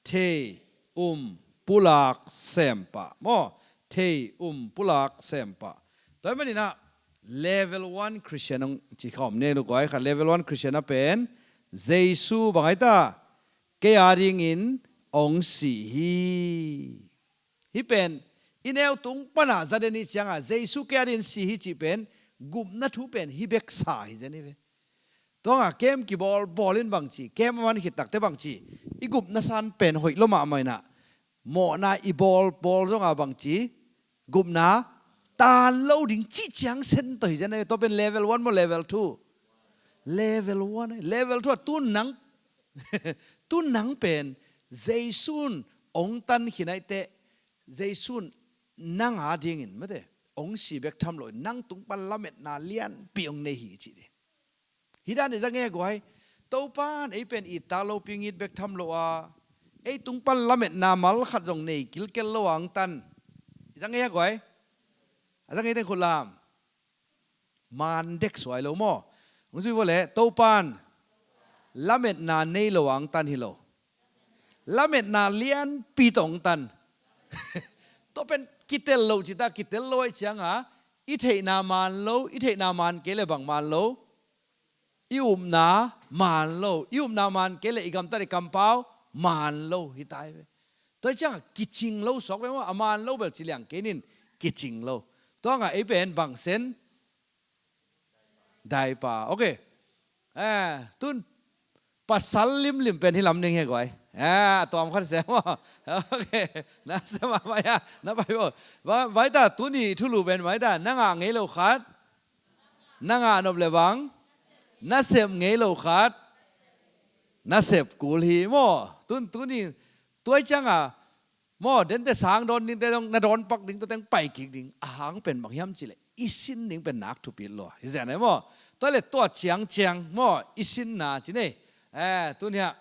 Thei, um, pulak, sempah maw. Thei, um, pulak, sempah. Tua hi maninah level one Christian hong ci kha om ne, lukua khat level one Christian a pen Jesu bang ai ta, kei adingin hong si hi. Hih pen i neu tung pana za den i cianga Jesu kei adingin si hi cih pen gupna thu pen hih beksa hi zen hi ve. Tuanga kem kibawl bawl in bangci, kem a man khit takte bangci, i gupna san pen hoih lo mahmah inah, mawhna i bawl bawl zonga bangci, gupna taan lo ding cih ciang sen tawh hi zen hi. Tua pen level one maw, level two? Level one, level two a tun nang tun nang pen Jesu'n hong tan khin aih teh, Jesu'n nang adingin mate hong si bek tham loin nang tung pan lametna lianpi hong nei hi cih ding. Hih dan i za ngei a guai. Topa'n ei pen it tak lopi hong it bek tham lo a, ei tung pan lametna mal khat zong nei kilkel lo a hong tan. I za ngei a guai. A za ngei teng khut lam. Maan dek suai lo maw? Hong zui vua leh Topa'n lametna nei lo a hong tan hi lo. Lametna lianpi tawh hong tan. Tua pen kitel lo cita, kitel lo aih cianga i theihna maan lo, i theihna maan kei le bang maan lo? I upna maan lo, i upna maan kei le i gamtat i kampau maan lo hi ta hi ve. Tua hi cianga kicing lo suak ve maw, a maan lo bel ci liang kei nin, kicing lo. Tuanga ei pen bang sen? Daipa. Ok. Eh, tun pasal limlim pen hi lam ding hi guai. Eh, a tuam khat sem maw? Ok. Na sem a mai a, na pai bo. Ba, bai ta, tuni thulu pen bai ta, na ngah ngei lo khat, na ngah nop le bang, na sep ngei lo khat, na sep kul hi maw? Tun, tuni, tua hi cianga maw, dente sang dawn dingte dong, na dawn pak ding, tua teng pai kik ding. A hang pen bang hiam cihleh i sin ding pen nak thupi lo hi zen ai maw? Tua le tua ciangciang maw, i sinna ci nei. Eh, tun hia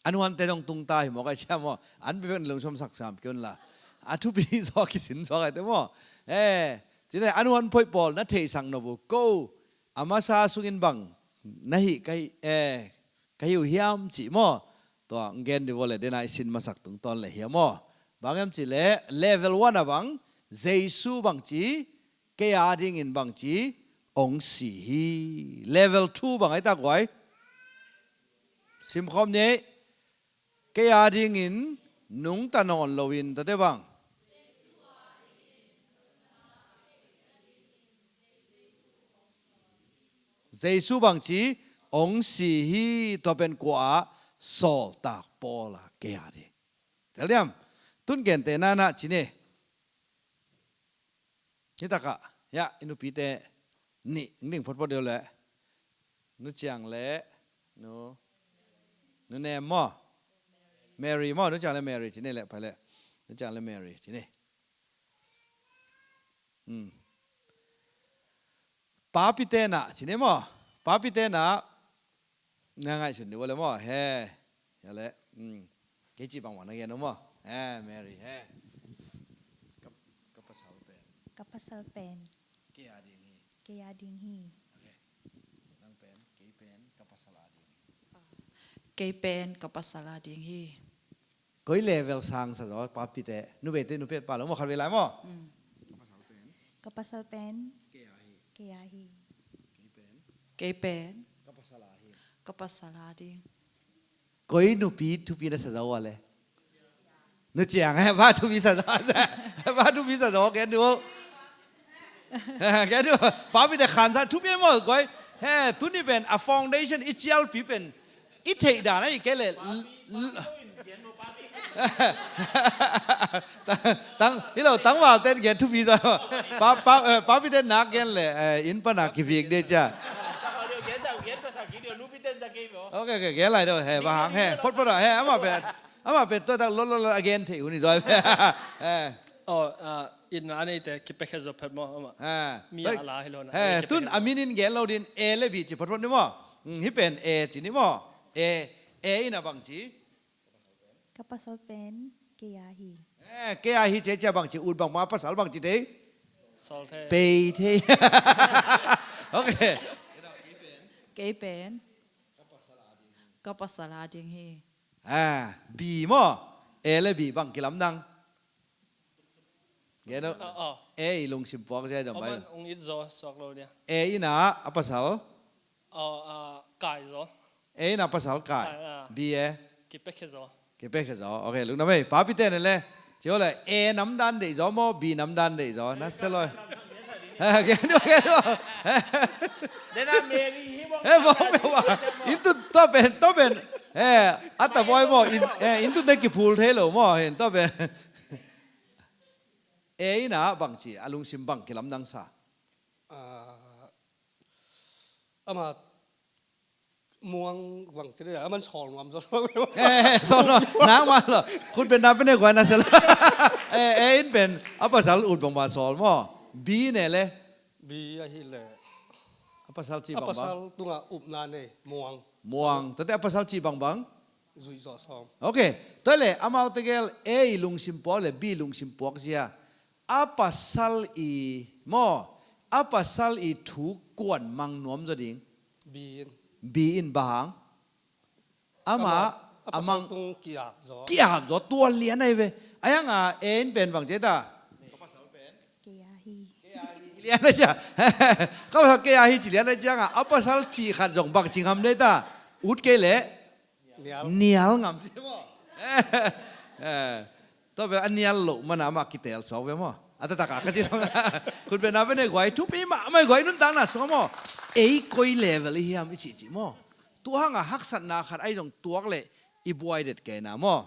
a nuante dong tung ta hi maw, kai cia maw? An bibek na lungsuam sak sam kiun la. A thupi zaw kisin zaw kai te maw? Eh, ci nei, a nuan phoih pawl na theisak nop uh ko, a masa sungin bang na hih kai, eh, ka hi uh hiam cih maw? Tua hong gen dih vua le dena i sin masak tungtawn le hiam maw? Bang hiam cihleh level one a bang, Jesu bangci kei adingin bangci hong si hi. Level two bang ai ta guai? Simkhawm ni. Kei adingin nungta nawn loin tate bang. Jesu bangci ong si hi. Tua pen kua ah? Sawltak Paul a kei a ding. Tel diam? Tun gentehna na ci ni. Hi takah, ya, i nupite nih ning photphot deuh le. Nu Ciang le, nu, nu Nem maw? Mary maw? Nu Ciang le Mary ci ni le, pai le. Nu Ciang le Mary ci ni. Hmm. Papi te na ci ni maw? Papi te na. Na ngaihsun dih uh le maw? He. Ya le. Hmm. Kei cih bangmah na gen uh maw? He, Mary, he. Ka, ka pasal pen. Ka pasal pen. Kei a ding hi. Kei a ding hi. Okay. Nang pen, kei pen, ka pasal a ding hi. Kei pen, ka pasal a ding hi. Koi level sang sa zaw, papi te. Nupite, nupite pa lo maw, khat vei lai maw? Mm. Ka pasal pen. Ka pasal pen. Kei a hi. Kei a hi. Kei pen. Kei pen. Ka pasal a hi. Ka pasal a ding. Koi nupi thupi na sa zaw a le? Nu Ciang, he, pa thupi sa zaw. Pa thupi sa zaw, gen dih uh. Gen dih uh. Papi te khan sa thupi maw koi. He, tuni pen, a foundation, i cialpi pen. I theih dan a i kei le. L-, l-, tang, tang, hi lo, tangval ten gen thupi zaw. Pa, pa, eh, papi ten nak gen le, eh, inn pan a kivik dih cia. Ok, ok, gen lai deuh, he, bang hang, he, photphot a, he, amah pen, amah pen tua tak lolol a gen thei uh ni zaw. Eh. Oh, ah, inn a neite kipia khia zaw phet maw, amah. Ah. Mi a la hi lo na. He, tun a min in gen lo ding, A le B ci photphot ni maw. Hmm, hi pen A ci ni maw. A, A in a bang ci. Ka pasal pen kei a hi. Eh, kei a hi ci, cia bang ci, ut bang ma pasal bang ci thei. Sawl thei. Pei thei. Ok. Kei pen. Ka pasal a ding hi. Ah, B maw. A le B bang kilamdang. Gen uh. Oh, oh. A i lungsim puak zia dong bai. Ong it zaw suak lo dia. A in a, a pasal. Oh, ah, kai zaw. A in a pasal kai. Kai, ah. B e. Kipia khia zaw. Kipia khia zaw. Ok, lungdam ei. Papi te ne le. Ci uh le, A namdan deih zaw maw, B namdan deih zaw. Na se loi. Eh, gen uh, gen uh. Den a Mary hi bawk. Eh, bawk, bawk, bawk. Inn tun, tua pen, tua pen. Eh, a ta bawi maw, inn, eh, inn tun ne kiphul thei lo maw, hin tua pen. A in a bang ci, a lungsim bang kilamdang sa. Ah, amah muang bang ci dih, amah sawl nuam zaw. Eh, sawl nuam, nang mah lo. Khut beng na pen ne guai na sel. Eh, A in pen, a pasal ut bang ma sawl maw. B ne le. B ahi le. A pasal ci bang bang. A pasal tungah upna nei, muang. Muang. Tate a pasal ci bang bang. Zuih zawh sawm. Ok. Tua le, amau tegel A i lungsim puak le B lungsim puak zia. A pasal i maw, a pasal i thu kuan mang nuam zaw ding. B in. B in bang hang. Amah, amah, a pasal amang tung ki-ap zaw. Ki-ap zaw, tua lian ai ve. Ai hang a, A in pen bang ci ta. Kei a hi. Lian ai cia. Ka pasal kei a hi ci lian ai cia nga. A pasal ci khat zong bang ci ngam dei ta. Ut kei le. Nial. Nial ngam ci maw. Eh, eh. Tua bel a nial loh mana amah kitel suak ve maw. A taktak a ka ci lo. Khut beng na pen ne guai thupi mahmah guai nuntakna sung maw. Ei koi level i hiam i cihcih maw. Tua hang a haksatna khat ai zong tuak le i buai det kei na maw.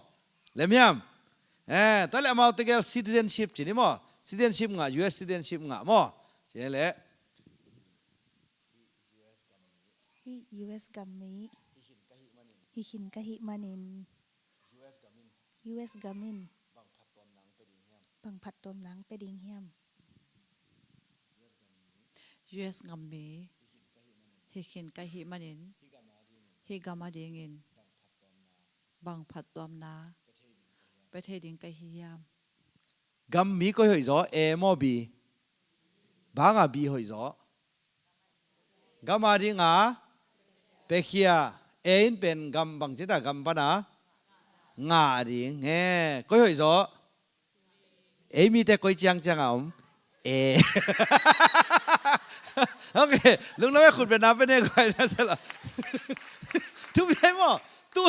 Lem hiam. Eh, tua le amau tegel citizenship ci ni maw. Citizenship ngah, U S citizenship ngah maw. Ci le. Hih U S gam mi hi khin ka hih manin, U S gam in bang phattuamna ang pia ding hiam? U S gam mi hi khin ka hih manin, hih gam a dingin bang phattuamna pia thei ding ka hi hiam? Gam mi koi hoih zaw, A maw B? Bang a B hoih zaw. Gam a ding a pekhia. A in pen gam bang ci ta, gam pan a ngah ding. He, koi hoih zaw. Ei mite koi ciangciang a om. E. Ok, lungdam e, khut beng na pen e guai na sela. Thupi ai maw. Tu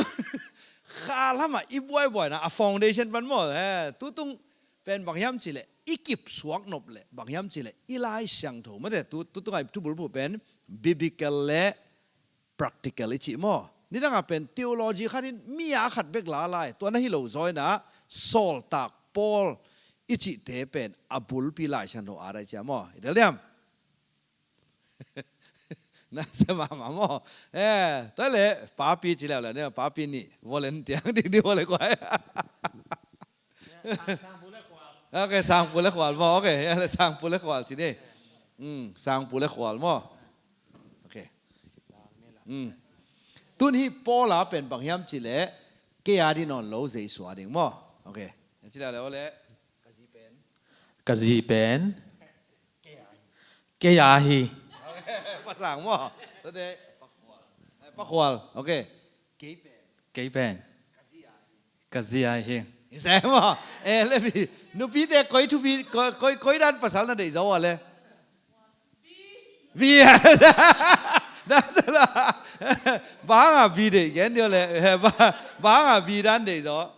kha lam a i buaibuai na a foundation pan maw. He, tu tung pen bang hiam ci le i kip suak nop le bang hiam ci le i Lai Siangtho mate tu, tu tung ai thu bulphuh pen biblical le practical i cih maw. Nidangah pen theology khat in mi a khat bek la lai, tua na hi lo zaw inah sawltak Paul i cihte pen a bulpi Lai Siangtho no a dai cia maw. I tel diam? Na sia mahmah maw. Eh, tua le papi ci leuleu ne, papi nih volunteer ding di vole kuai. Ok, sangpu le khual maw. Ok, ya le sangpu le khual ci ni. Mm, sangpu le khual maw. Ok. Mm. Tun hi Paul a pen bang hiam ci le kei a ding nawn lo Jesu a ding maw. Ok. Ci leuleu le. Ka zi pen. Kei a hi. Pasang maw. Tade. Pakhual. Ok. Kei pen. Kei pen. Ka zi a hi. Isai maw. Eh, le bi. Nupite koi thupi, koi, koi, koi dan pasal na deih zaw a le. Bi. Dah salah. Bang a bi deih gen dia le. Bang a bi dan deih zaw.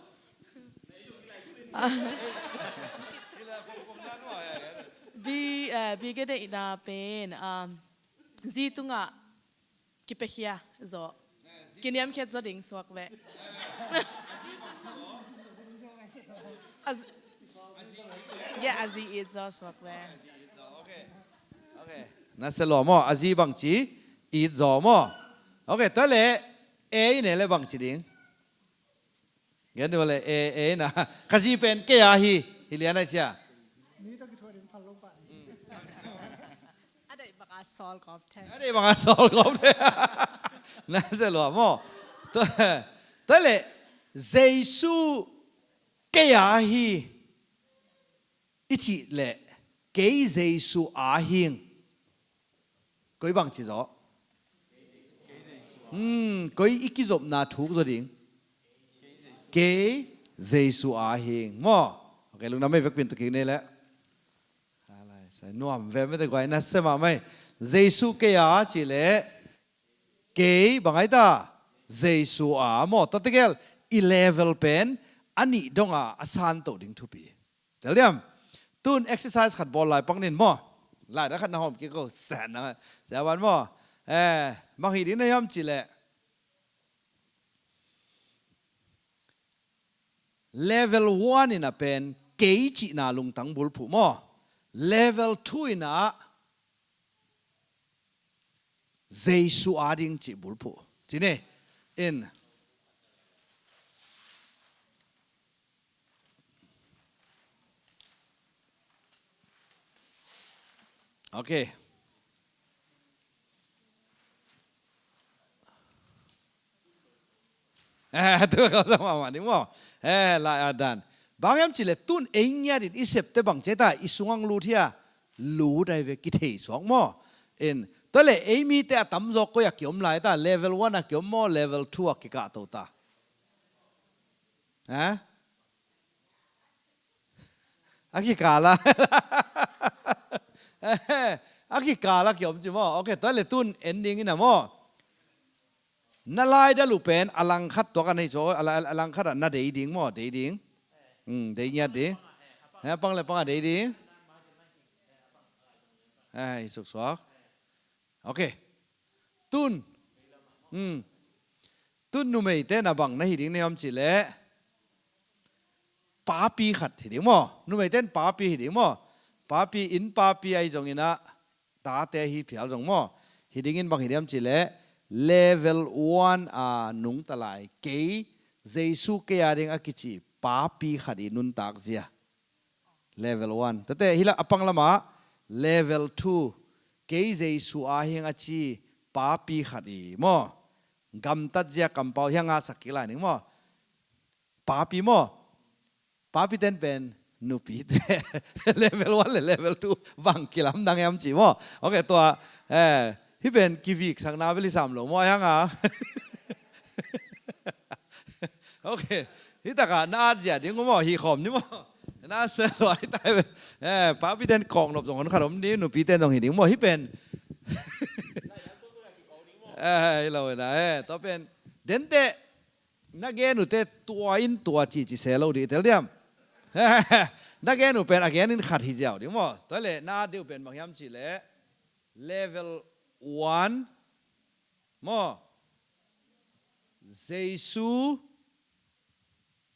Bi, eh, bi ka deihna pen, um, zi tungah kipekhia zaw. Kiniamkhiat zaw ding suak ve. A zi, yeah, a zi it zaw suak ve. Ok. Na sia lua maw, a zi bangci it zaw maw. Ok, tua le e i ne le bangci ding. Gen dua le e, e na. Ka zi pen kei a hi, hi lian ai cia. A deih banga sawl gawp thei. A deih banga sawl gawp thei. Na sia lua maw. Tua, tua le Jesu kei a hi. I cih leh kei Jesu a hing. Koi bangci zaw? Hmm, koi i kizopna thuk zaw ding? Kei Jesu a hing maw. Ok, lungdam mei vekpin tukik nei leh. Nuam ve mete guai na sia mahmah ei. Jesu kei a cih leh kei bang ai ta? Jesu a maw. Tua tegel i level pen a nih donga a santoh ding thupi. Tel diam? Tun exercise khat bawl lai pang nin maw. Lai da khat na hawm kik ko. San na. Sia ban maw. Eh, bang hi ding na hiam cih leh. Level one in a pen kei cihna lungtang bulphuh maw. Level two in a Jesu a ding cih bulphuh. Ci ni. In. Ok. Eh, tu kau sa mama ni maw. Eh, lai a dan. Bang hiam cih leh tun ei ngiat in i septe bang ci ta i sungang lut hia, lut ai ve kithei suak maw. In, tua le ei mite a tamzaw koi a kiom lai ta, level one a kiom maw, level two a kikah to ta. Eh? A kikal a. A kikal a kiom ci maw. Ok, tua le tun ending in a maw. Na laidal uh pen a langkhat tuak a nei so, a la-, a langkhat ah na dei ding maw, dei ding. Hmm, dei ngiat ding. Eh, pang le pang a dei ding. Eh, i suksuak. Ok. Tun. Hmm. Tun numeite na bang na hi ding nei om cih leh. Papi khat hi ding maw. Numeite in papi hi ding maw. Papi in papi ahi zongin a tate hi phial zong maw. Hi dingin bang hi diam cih leh. Level one a nungta lai. Kei, Jesu kei a ding a kici papi khat i nuntak zia. Level one. Tate, hi la a pang lamah level two. Kei Jesu a hiang a ci papi khat i maw. Gamtat zia kampau hiang a sak kik lai ning maw. Papi maw. Papi ten pen nupi te. Level one le level two bang kilamdang em ci maw. Ok, tua, eh, hi pen kiviksakna bel i sam lo maw hiang a. Ok. Hi taka na at zia ding maw, hi khawm ni maw. Na sel lo ai tai. Eh, papi ten kawk nop zong hon khat om ni, nupi ten zong hi ding maw, hi pen. Eh, hi lo na, eh, tua pen. Dente, na gen uh te tua in tua ci ci se lo di tel diam. Na gen uh pen a gen in khat hi ziau ding maw. Tua le, na at ding uh pen bang hiam ci le. Level one. Maw, Jesu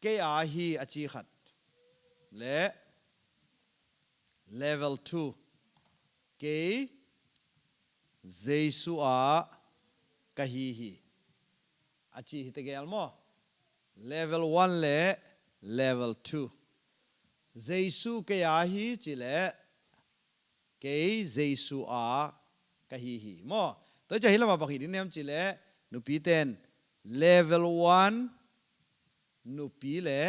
kei aa hi a ci khat le level two, kei Jesu aa ka hi hi a ci hi tegel maw? Level one le level two. Jesu kei aa hi ci le kei Jesu aa ka hi hi maw? Tua ciang hi lamah bang hi ding hiam ci le nupiten level one nupi le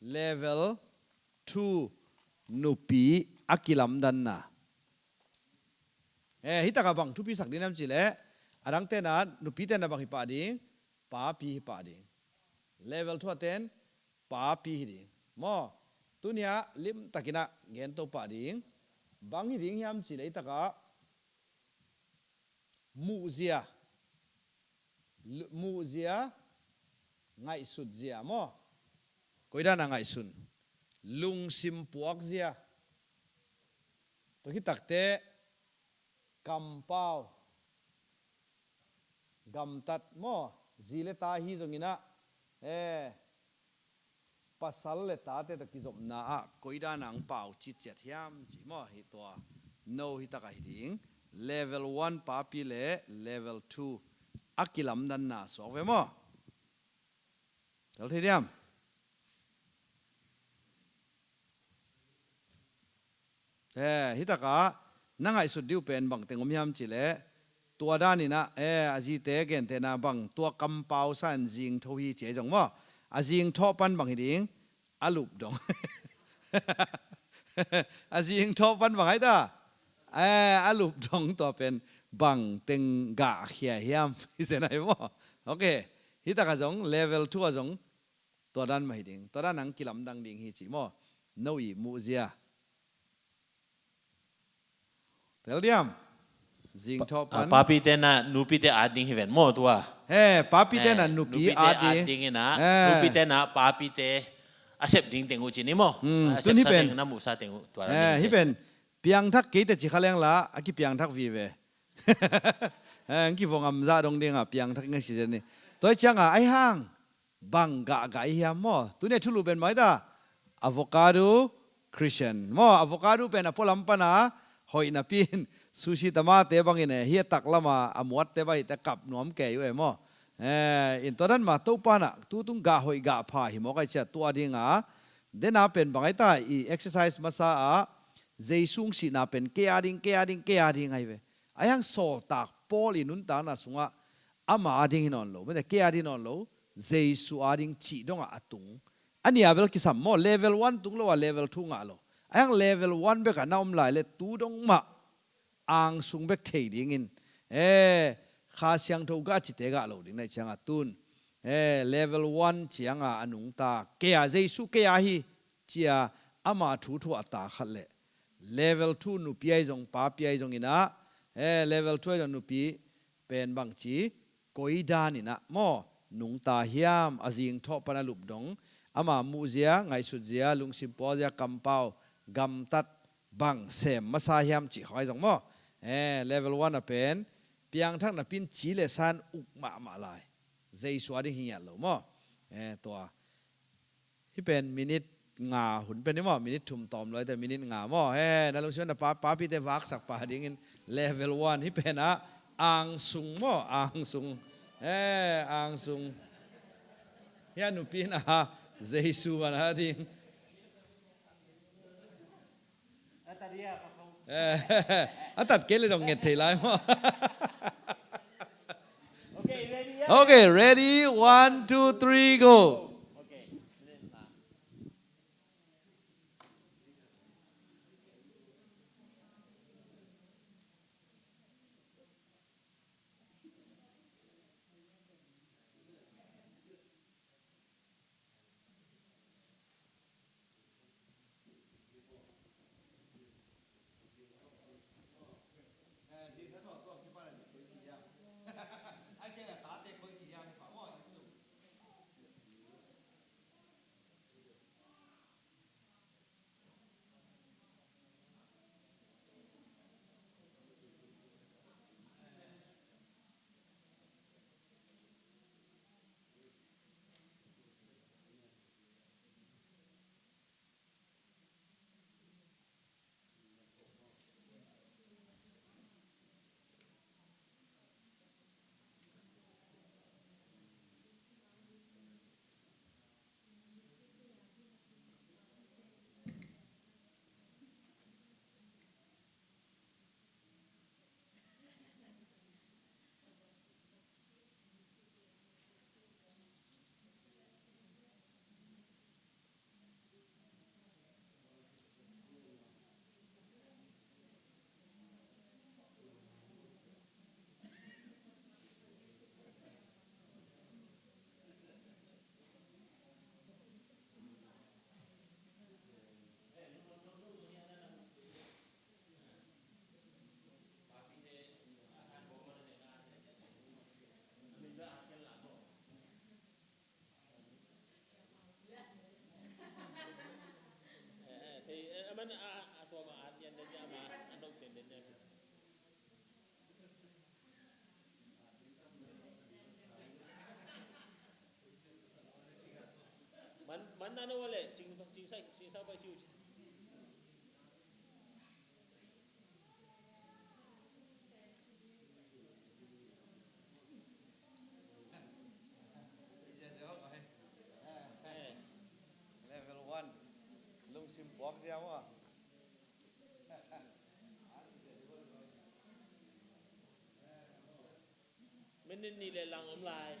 level two nupi a kilamdanna. Eh, hi takah bang thupi sak ding hiam ci le adang tenah nupi tenah bang hi pah ding? Papi hi pah ding. Level two a ten papi hi ding maw? Tuni-ah limtakinah gen to pah ding. Bang hi ding hiam ci le hi takah muhzia, lu- muhzia, ngaihsutzia maw? Koidan a ngaihsun, lungsim puakzia, tua khit takteh kampau, gamtat maw? Zi le ta hi zonginah, eh, pasal le tate tawh kizopna ah koidan ang pau citciat hiam ci maw? Hi tua no hi takah hi ding. Level one papi le level two a kilamdanna suak ve maw? Tel thei diam? Eh, hi takah na ngaihsut dih uh pen bang teng om hiam ci le tua daninah, eh, a zite gentehna bang tua kampau sa in zingtho hi ci ahi zong maw? A zingthawh pan bang hi ding? A lup dong. A zingthawh pan bang ahi ta? Eh, a lup dong tua pen bang teng gahkhia hiam? Hi zen ahi maw? Ok. Hi takah zong level two ah zong tua dan mah hi ding. Tua dan ang kilamdang ding hi ci maw? No i muhzia. Tel diam? Zingthawh pan. Papi tenah nupite at ding hi ven maw tua? He, papi tenah nupi at ding. Nupite at ding inah, nupi tenah papite a sep ding teng uh ci ni maw? A sep sa teng na muhsa teng uh tua dan ding hi pen. Piangthak kei teh ci kha leng la a kipiangthak vive. Ang kivong amzah dong dingah piangthak ngai si zen ni. Tua ciangah ahi hang bang gahgah i hiam maw? Tuni a thulu pen mai ta avocado Christian maw? Avocado pen a pualam pana hoih napi in sushi tamate bangin e hi a taklama a muatte bang hite kap nuam kei uh e maw? Eh, in tua dan mah Topa nah tutung gah hoih gah pha hi mawk ai cia tua dinga dena pen bang ai ta i exercise masa ah Jesu sihna pen kei a ding, kei a ding, kei a ding ai ve. Ahi hang sawltak Paul i nuntakna sungah ama a ding hi nawn lo, mete kei a ding hi nawn lo, Jesu a ding cih dongah a tung. A nia bel kisam maw, level one tung lo a level two ngah lo. Ahi hang level one bekah na om lai le tu dong mah angsung bek thei dingin, eh, Kha Siangtho gah cite gah lo ding naih cianga tun, eh, level one cianga a nungta kei a Jesu kei a hi cia ama thu thu a ta khat le level two nupi ahi zong papi ahi zong inah, eh, level two ahi zong nupi pen bangci koi dan inah maw nungta hiam? A zingthawh pan a lup dong ama muhzia, ngaihsutzia, lungsim puakzia, kampau, gamtat bang sem masa hiam cih khawng ahi zong maw? Eh, level one a pen piangthak napin ci le san uk mahmah lai. Jesu a ding hi ngiat lo maw? Eh, tua Hih pen minute nga hun pen hi maw, minute thum tawm luai te minute nga maw. He, na lungsim na pa, papite vaksak pa dingin level one. Hih pen ah angsung maw, angsung. He, angsung. Hih a nupi na Jesu man a ding. Eh, a tat kei le zong nget thei lai maw? Okay, ready, one, two, three, go. Nana wale, cing, cing sai, cing sai bai siu ci. Level one. Lungsim puak ziau a. Minute nih le lang om lai.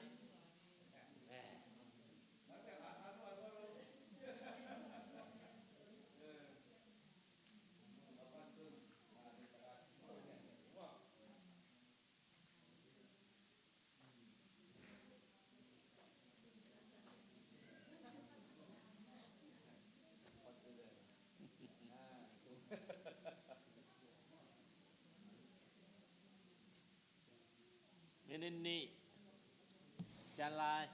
Minute nih. Cian lai.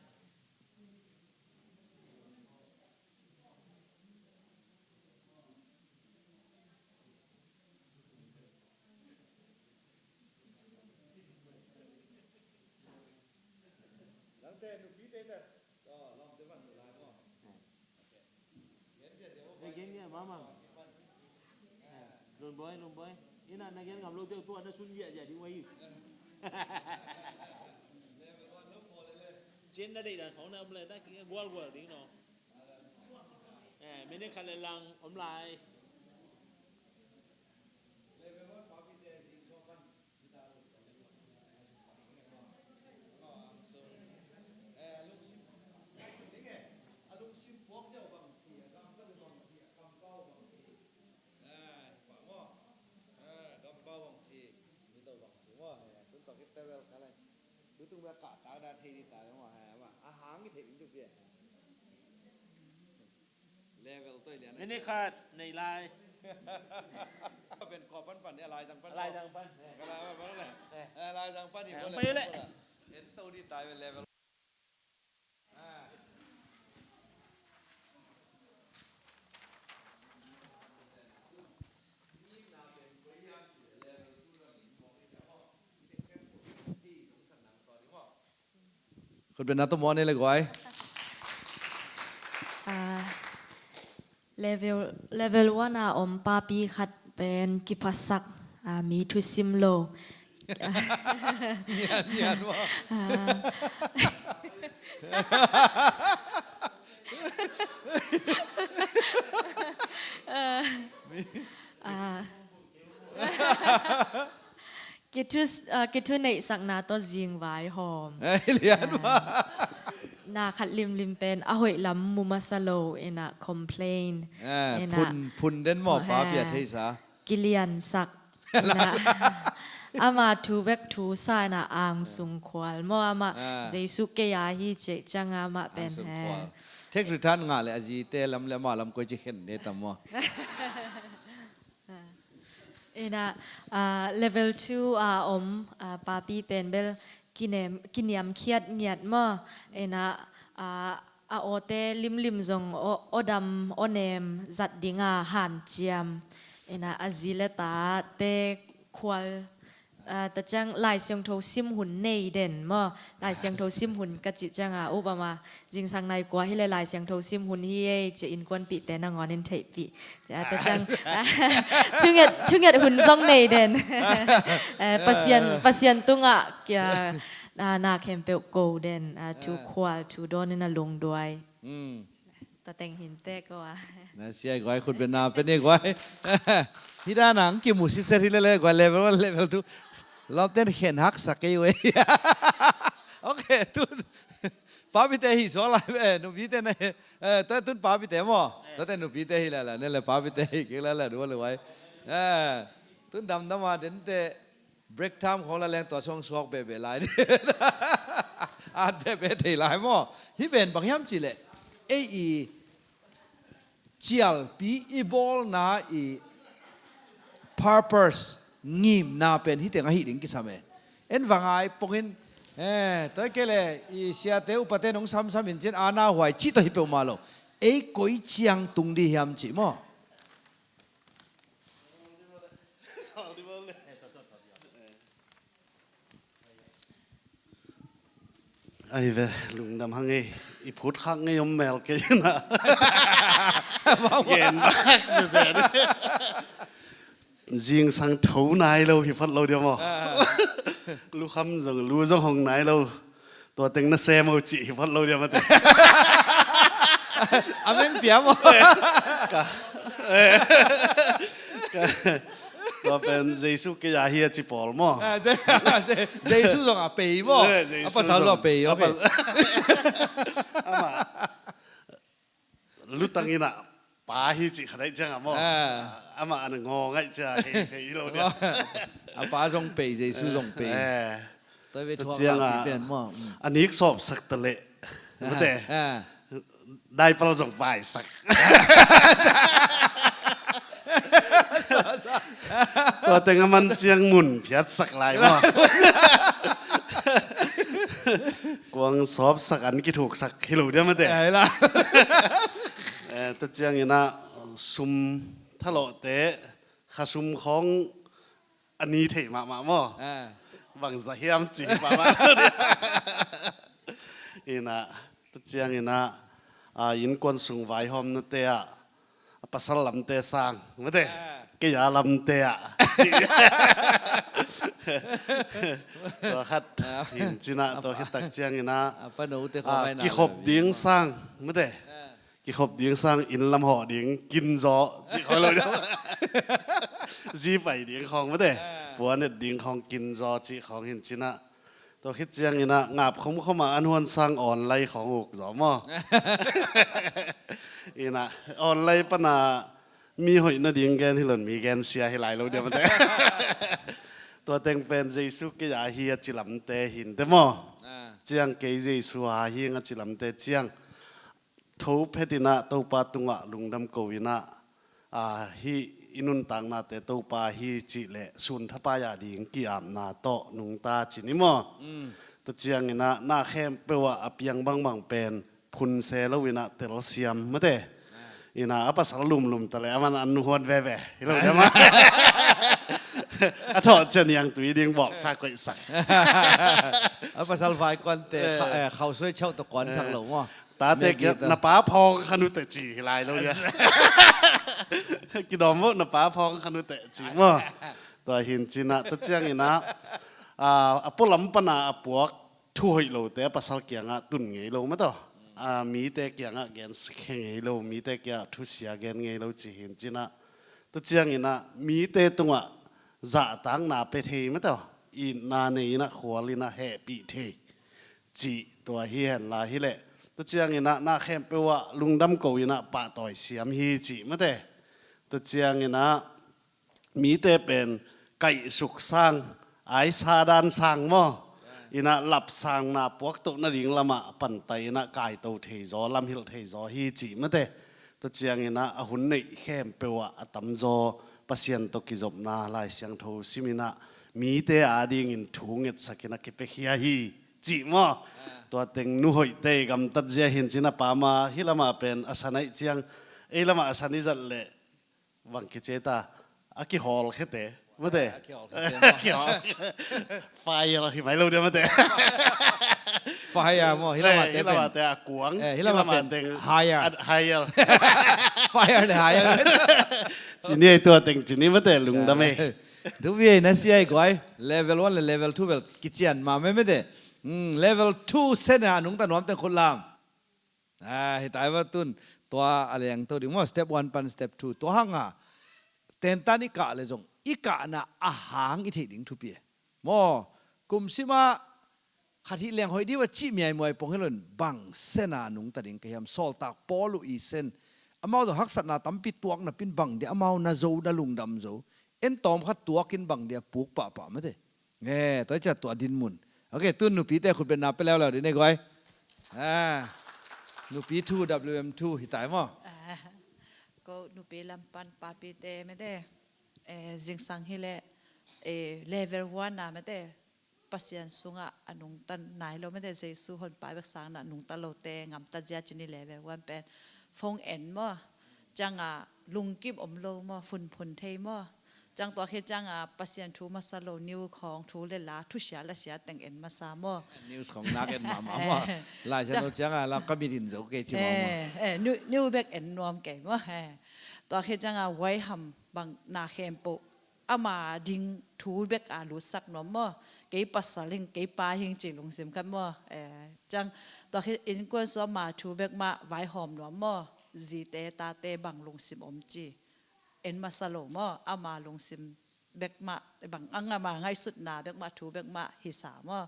Nangte nupite ta. Ei, gen, gen, mama. Eh, Lun Boy, Lun Boy. Ina na gen ngam lo teu tua na sun ziahziah ding uh hi. Cin na deih dan khong na om le na gualgual ding no. Eh, minute khat le lang om lai. Level toi lian. Minute khat nei lai. Pen kua pan pan, a laizang pan. A laizang pan. Ka lai pan le. Eh. A laizang pan hi. Eh, ko le. Pai le. En to di tai level. Ah. Khutbetna tawh muan ni le guai. Ah, level, level one a om papi khat pen kiphasak, ah, mi thusim lo. Nian, nian maw. Ah. Ah. Kithu, ah, kithuneihsakna tawh zing vaihawm. Eh, lian maw. Ah, na khat limlim pen a hoih lam mu masa lo, ina complain. Eh, ina phun, phun den maw, oh, papi a, eh, theisa. Kiliansak. Ina ama thu bek thu sa, ina angsung khual maw, ama, ah, Jesu kei a hi cih ciang ama pen, angsung khual. Tax return ngah le a zite lam le ama lam koi ci khen ne tam maw. Ina, ah, level two a om, ah, papi pen bel kinem, kiniamkhiat ngiat maw. Ina, ah, a awte limlim zong aw, aw dam, aw nem zat dinga hanciam. Ina, a zi le tate khual, ah, ta ciang Lai Siangtho sim hun nei den maw. Lai Siangtho sim hun ka cih cianga, upama, zingsang nai kua hi le Lai Siangtho sim hun hi ei, ci-a innkuanpihte nangawn in theihpih. Ci-a ta ciang, thunget, thunget hun zong nei den. Eh, Pasian, Pasian tungah kia, ah, na khempeuh ko den, ah, thu khual, thu dawn in a lungduai. Mm. Tua teng hinte ko a. Na sia guai, khutbetna pen ni guai. Hi dan ang kimu siset hi lele guai, level one, level two. Lawmten khen haksa kei uh ei. Ok, tun. Papite hi suak lai, eh, nupite na, eh, tua tun papite maw. Tua te nupite hi lala, ne le papite hi kik lala, dua le guai. Eh, tun damdam a dente. Break time khawng la leng tua suang suak bebe lai. At bebe thei lai maw. Hih pen bang hiam cih leh ei i cialpi i bawlna i purpose ngimna pen hih teng ahi ding kisam e. En va ngai pongin, eh, tua kei le i siate upate nong samsam in cin ana huai cih tawh hi peuhmah lo. Ei koi ciang tung di hiam cih maw. Ahi ve, lungdam hang ei. I phut khak ngei om mel kei na. Gen bak zezen. Zingsang tho nai lo hi phot lo dia maw? Lukham zong lu zong hong nai lo. Tua teng na sem o cih hi phot lo dia mate. A meng pia maw? Ka Tua pen Jesu kei a hi a ci pawl maw? Ah, Je- Je- Jesu zong a pei maw? Eh, Jesu a pasal zong a pei, a okay. Amah lutang inah pa hi cih kha daih ciangah maw? Ah. Amah an ngaw ngaih cia hei pei lo dia. A pa zong pei, Jesu zong pei. Eh. Tua ve tua thuak ciangah pi pen maw? Mm. A nik sawpsak ta leh. Mate. Ah. Daipal zong paisak. Tua teng a man ciang mun phiatsak lai maw? Kuang sawpsak an kithuksak hi lo dia mate. Ai la. Eh, tua ciang inah sum thalawhte kha sum khawng a ni theih mahmah maw? Ah. Bangzah hiam ci mahmah. Inah, tua ciang inah, a, innkuan sung vaihawmnate ah a pasal lamte sang mate. Ah. Kei a lamte ah. Tua khat hin cinah, tua khit tak ciang inah, a, kikhop ding sang mate. Ah. Kikhop ding sang inn lam hawh ding kinzaw cih khawng lo ding. Zi pai ding khawng mate. Ah. Puan et ding khawng kinzaw cih khawng hin cinah. Tua khit ciang inah ngap khomkhom ah an huan sang awn lai khawng uk zaw maw? Inah awn lai pana mi hoih nading gen hi lon mi gen sia hi lai lo dia mate. Tua teng pen Jesu kei a hi a ci lamte hinte maw? Ah. Ciang kei Jesu a hi a ci lamte ciang tho phet inah Topa tungah lungdam ko inah, a, hih i nuntaknate Topa hi cih leh sun thapai a ding ki-apna tawh nungta ci ni maw? Mm. Tua ciang inah na khempeuh ah a piang bangbang pen phun se lo inah telsiam mate. Ah. Inah a pasal lumlum ta leh a man an huan veve hi lo dia maw? A thawh ciang niangtui ding bawlsak koihsak. A pasal vaikuante, eh, kha-, eh, khausuai chauh tawh kuansak lo maw? Tate kia na pa phawng khan uh teh ci hi lai lo dia. Kidawm uh na pa phawng khan uh teh ci maw? Tua hin cinah, tua ciang inah, a, a pualam pana a puak thu hoih lote a pasal kiangah tun ngei lo mataw. A, mite kiangah gen sia ngei lo, mite kiangah thusia gen ngei lo ci hin cinah. Tua ciang inah mite tungah zahtakna pe thei mataw. Itna nei inah khual inah hehpih thei. Cih tua hi henla hileh tua ciang inah na khempeuh ah lungdam ko inah pahtawi siam hi cih mate. Tua ciang inah mite pen kaihsuk sang, aisa dan sang maw? Inah lapsangna puaktoh nading lamah pantai inah kaito theizaw, lamhilh theizaw hi cih mate. Tua ciang inah a hun neih khempeuh ah a tamzaw Pasian tawh kizopna Lai Siangtho sim inah mite adingin thu ngetsak inah kipiakhia hi. Cih maw? Tua teng nu hoihte i gamtat zia hin cin a pama hih lamah pen a san aih ciang ei lamah a san i zat leh bang kici ta a kihawlkhete mate. A kihawlkhete maw? A kihawlkhete. Fire hi mai lo dia mate. Fire maw? Hih lamah te pen, hih lamah te a kuang. Eh, hih lamah pen higher. Higher. Fire le higher. Cini ei tua teng cini mate lungdam ei. Dubi ei na sia ei guai. Level one le level two bel kician ma me mete. Hmm, level two sena nungta nuam teng khut lam. Ah, hi tai va tun. Tua a leng to ding maw, step one pan step two. Tua hanga tentan i kah le zong i kahna a hang i theih ding thupi e. Maw, kum sima khat hih leng hoih diu a cih miaimuai pong hi lo in bang sena nungta ding ka hiam? Sawltak Paul uh i sen. Amau zong haksatna tampi tuak napin bang dia amau na zo, na lungdam zo. En tawm khat tuakin bang dia puk pahpah mate. Eh, tua i ciat tua dinmun. Ok, tun nupite khutbetna pe leuleu ding nei guai. Ah, nupi two, W M two hi tai maw? Ah, ko nupi lampan papite mate. Eh, zingsang hileh, eh, level one a mate. Pasian sungah a nungta nai lo mate, Jesu honpa bek sangin a nungta lote ngamta zia cini level one pen phone en maw? Cianga lungkim om lo maw? Phunphun thei maw? Ciang tua khit cianga Pasian thu masa lo, news khawng, thu le la, thusia lasia teng en masa maw? News khawng nak en mahmah maw? Eh, Lai Siangtho cianga la ka mit in zo kei ci mahmah. Eh, eh, news, news bek en nuam kei maw? Eh. Tua khit cianga huaiham bang na khempeuh ama ding thu bek a lutsak nuam maw? Kei pasal hing, kei pa hing ci lungsim khat maw? Eh, ciang tua khit innkuan sung ama thu bek mah vaihawm nuam maw? Zite tate bang lungsim om ci en masa lo maw? Ama lungsim bek mah, bang ang ama ngaihsutna bek mah, thu bek mah hisa maw?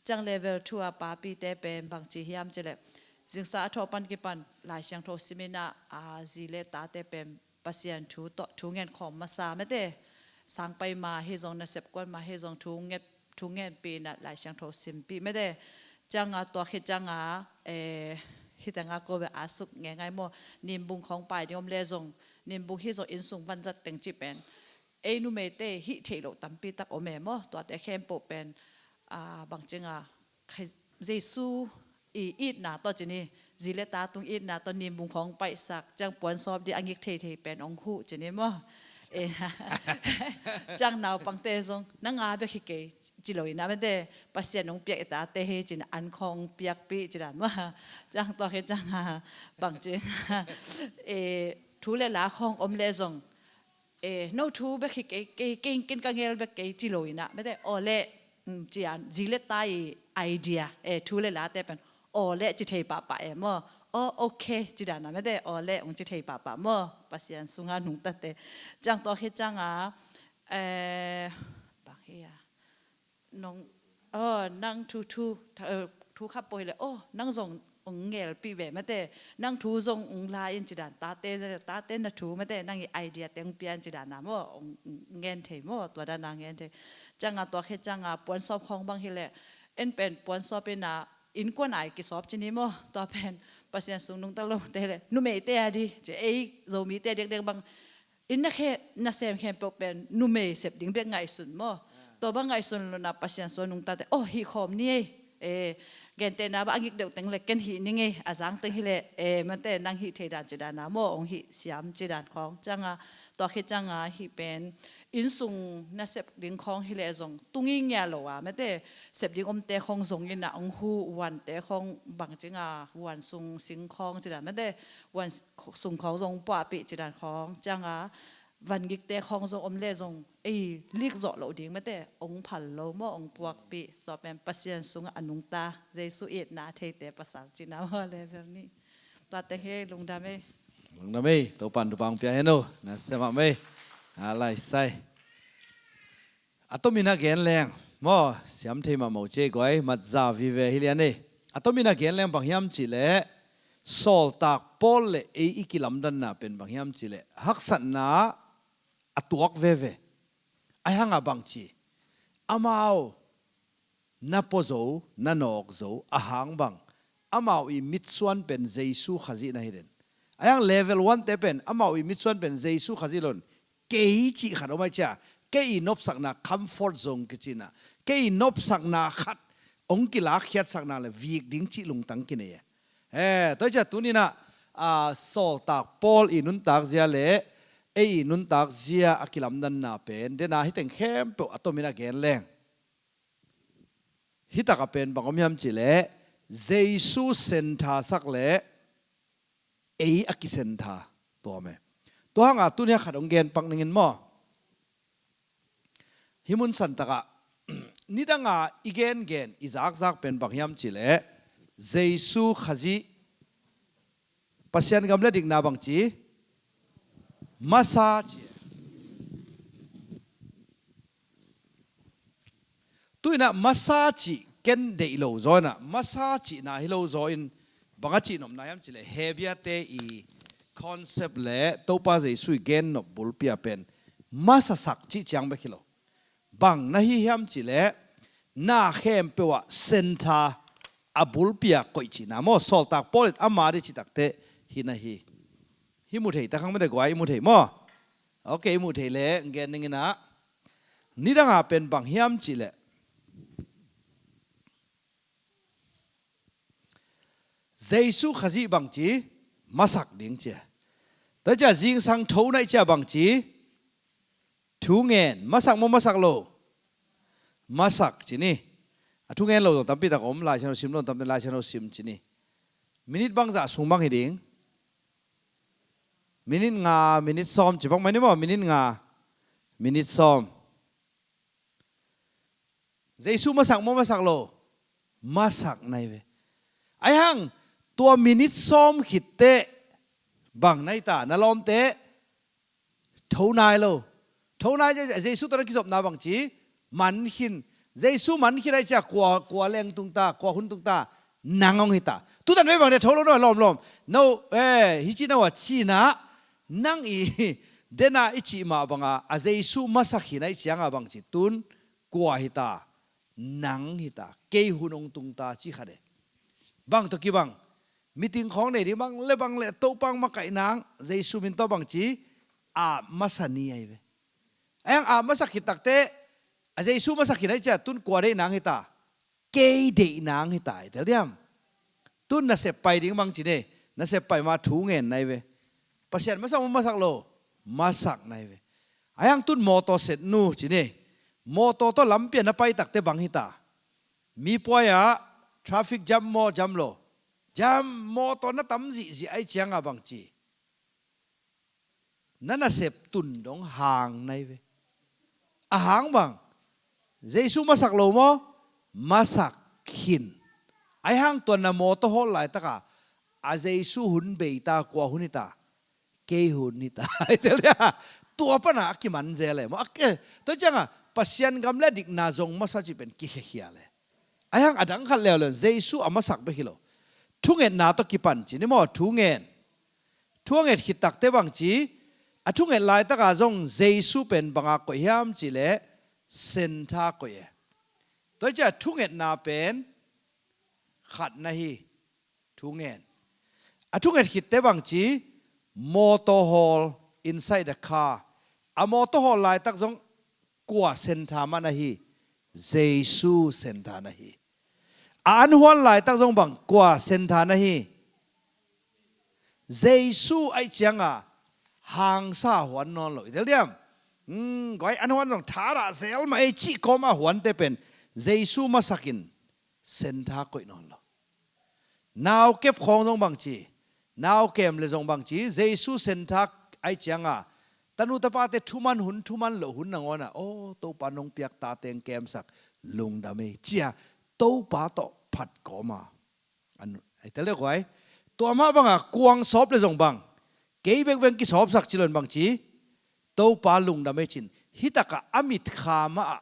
Ciang level two a papite pen bangci hiam cileh, zingsa a thawh pan kipan Lai Siangtho simin ah, a zi le tate pen Pasian thu tawh thu ngen khawm masa mate. Sangpai ma hi zong, nasep kuan ma hi zong, thu ngen, thu ngenpih in ah Lai Siangtho simpih mate. Cianga tua khit cianga, eh, hih tengah ko ve a suk ngengai maw? Nimbung khawng pai ding om le zong, nimbung hi zong innsung vanzat teng cih pen ei numeite hih theih loh tampi tak om e maw? Tuate khempeuh pen, ah, bangcinga Jesu i itna tawh ci ni, zi le ta tung itna tawh nimbung khawng paihsak, ciang puan sawp ding a ngik theithei pen ong huh ci ni maw? Eh, ciang naupangte zong na nga bek hi kei ci lo in ah mate, Pasian ong piak i tate hi ci in an khawng ong piakpih ci dan maw? Ciang tua khit cianga bangci, eh, thu le la khawng om le zong, eh, no thu bek hi kei, kei, kei, ken ka ngel bek kei ci lo in ah mate, aw le, mm, ci an, zi le ta i idea, eh, thu le late pen aw le ci thei pahpah e maw? Aw, ok ci dan ah mate, aw le ong ci thei pahpah maw? Pasian sunga nungtate. Ciang tua khit cianga, eh, bang hi a, nong, aw, nang thu, thu, eh, thu khat poi le, aw, nang zong ong ngelpih ve mate, nang thu zong ong la in ci dan, tate, tate na thu mate, nang i idea teng pia in ci dan a maw, ong, ong ngen thei maw? Tua dan a ngen thei. Cianga tua khit cianga puan sawp khawng bang hi le, en pen puan sawp in ah innkuan ai kisawp ci ni maw? Tua pen Pasian sung nungta lote le numeite a di ci, ei Zomite diakdiak bang inn na khe, nasem khempeuh pen numei sep ding bek ngaihsun maw? Tua bang ngaihsun lo in ah Pasian sung nungtate, aw, hih khawm ni ei, eh, gentehna bang a ngik deuh teng le ken hih ning ei, a zang teng hi le, eh, mate, nang hih thei dan ci dan a maw, ong hih siam ci dan khawng. Cianga tua khit cianga hih pen innsung nasep ding khawng hi le zong tung i ngia lo a mate, sep ding omte khawng zong in ah ong huh, huante khawng bangcinga huan sung sing khawng ci dan mate, huan sung khawng zong puahpih ci dan khawng. Cianga van ngikte khawng zong om le zong ei lik zawh loh ding mate, ong phal lo maw, ong puakpih. Tua pen Pasian sungah a nungta Jesu itna theite pasal cihna maw, level nih. Tua teng hi, lungdam ei. Lungdam ei, Topan thupha ong pia hen o, na sem ah mei. A lai sai. A tomin a gen leng maw, siam thei mahmah uh ci ei guai, mat za vive hi lian ei. A tomin a gen leng bang hiam cihleh, sawltak Paul le ei i kilamdanna pen bang hiam cihleh, haksatna a tuak veve. Ahi hanga bangci, amau na pua zo, na nawk zo, a hang bang amau i mitsuan pen Jesu Khazih na hi den. Ahi hang level one te pen amau i mitsuan pen Jesu Khazih lo in, kei cih khat om ai cia, kei i nopsakna, comfort zone kici in ah, kei i nopsakna khat ong kilakkhiatsakna le vik ding cih lungtang kinei e. Eh, tua hi cia tuni in ah, ah, sawltak Paul i nuntak zia le ei i nuntak zia a kilamdanna pen, den a hih teng khempeuh a tomin a gen leng, hih tak ah pen bang om hiam cihleh, Jesu sentha sak le ei a kisentha, tua om e. Tua hanga tuni a khat ong gen pak ning in maw. Hih mun santak ah nidang a i gengen, i zakzak pen bang hiam cihleh, Jesu Khazih, Pasian gam le dikna bangci, masa ci. Tu in ah masa cih ken deih lo zaw in ah, masa cihna hi lo zaw in, bang a cihnopna hiam cihleh, Hebru te i concept le Topa Jesu i gennop bulpi ah pen masasak cih ciang bek hi lo. Bang na hi hiam cihleh, na khempeuh ah sentha, a bulpi ah koih cihna maw, sawltak Paul in ama dih cih takteh hih na hi. Hih mu thei ta khang mate guai, i mu thei maw? Ok, i mu thei le gen ning in ah. Nidang a pen bang hiam cihleh, Jesu Khazih bangci, masak ding cia. Tua cia zingsang tho na i cia bangci, Thu ngen, masak maw masak lo? Masak ci ni. A thu ngen lo zong tampi tak om, Lai Siangtho sim lo tampi, Lai Siangtho sim ci ni. Minit bangzah sung bang hi ding? Minit nga, minit sawm ci bang mai ni maw, minit nga, minit sawm. Jesu masak maw masak lo? Masak nai ve. Aihang tua minit sawm khit teh bang nai ta, na lawmte? Tho nai lo. Tho nai, Jesu tawh na kizopna bang ci? Man khin. Jesu man khin ai cia kua, kua leng tung ta, kua hun tung ta? Nang hong hi ta. Tutan ve bang dia tho lo no, lawm lawm. No, eh, hi ci no a ci na, nang i dena i cih mah banga a Jesu masak khin ai cianga bang ci? Tun kua hi ta? Nang hi ta, kei hun hong tung ta ci khat e. Bang tawh kibang? Meeting khawng nei ding bang le bang le Topa hong makaih nang, Jesu min tawh bang ci? Ap masa ni ai ve. Aihang ap masak khit tak teh a Jesu masak khin ai cia tun kua deih nang hi ta? Kei deih nang hi ta, i tel diam? Tun nasep pai ding bang ci ni, nasep pai ma thu ngen nai ve. Pasian masak maw masak lo? Masak nai ve. Aihang tun mawtaw set nu ci ni. Mawtaw tawh lampi a na pai tak teh bang hi ta? Mipuai ah traffic jam maw jam lo? Jam. Mawtaw na tam zihziah ai cianga bang ci? Na nasep tun dong hang nai ve. A hang bang? Jesu masak lo maw? Masak khin. Aihang tua na mawtaw hawl laitaka a Jesu hun bei ta, kua hun hi ta? Kei hun hi ta. I tel dia? Tua pana a kiman zel e maw. A ke, tua cianga Pasian gam le a dikna zong masa cih pen kikhekhia le. Aihang a dang khat leuleu, Jesu a masak bek hi lo. Thungetna tawh kipan ci ni maw, thungen. Thunget khit tak teh bang ci? A thunget laitaka zong Jesu pen banga koih hiam cih leh centre koih e. Tua cia thungetna pen khat na hi. Thungen. A thunget khit teh bang ci? Mawtaw hawl, inside the car. A mawtaw hawl laitak zong kua centre mah na hi? Jesu centre na hi. A an huan laitak zong bang kua centre na hi? Jesu ai cianga hangsa huan nawn lo, i tel diam? Hmm, guai, an huan zong thadah zel mah ei cih kawma huante pen Jesu masakin centre koih nawn lo. Nau kep khawng zong bang ci? Nau kem le zong bang ci? Jesu centre ai cianga tanu tapate thuman hun, thuman loh hun nangawna, aw, Topa nong piak tate hong kemsak, lungdam ei, cia Topa tawh phat kawma. An, ai tel deuh guai. Tua mah banga kuang sawp le zong bang, kei bekbek kisawpsak ci lo in bang ci? Topa lungdam ei cin. Hitakah a mitkha mah ah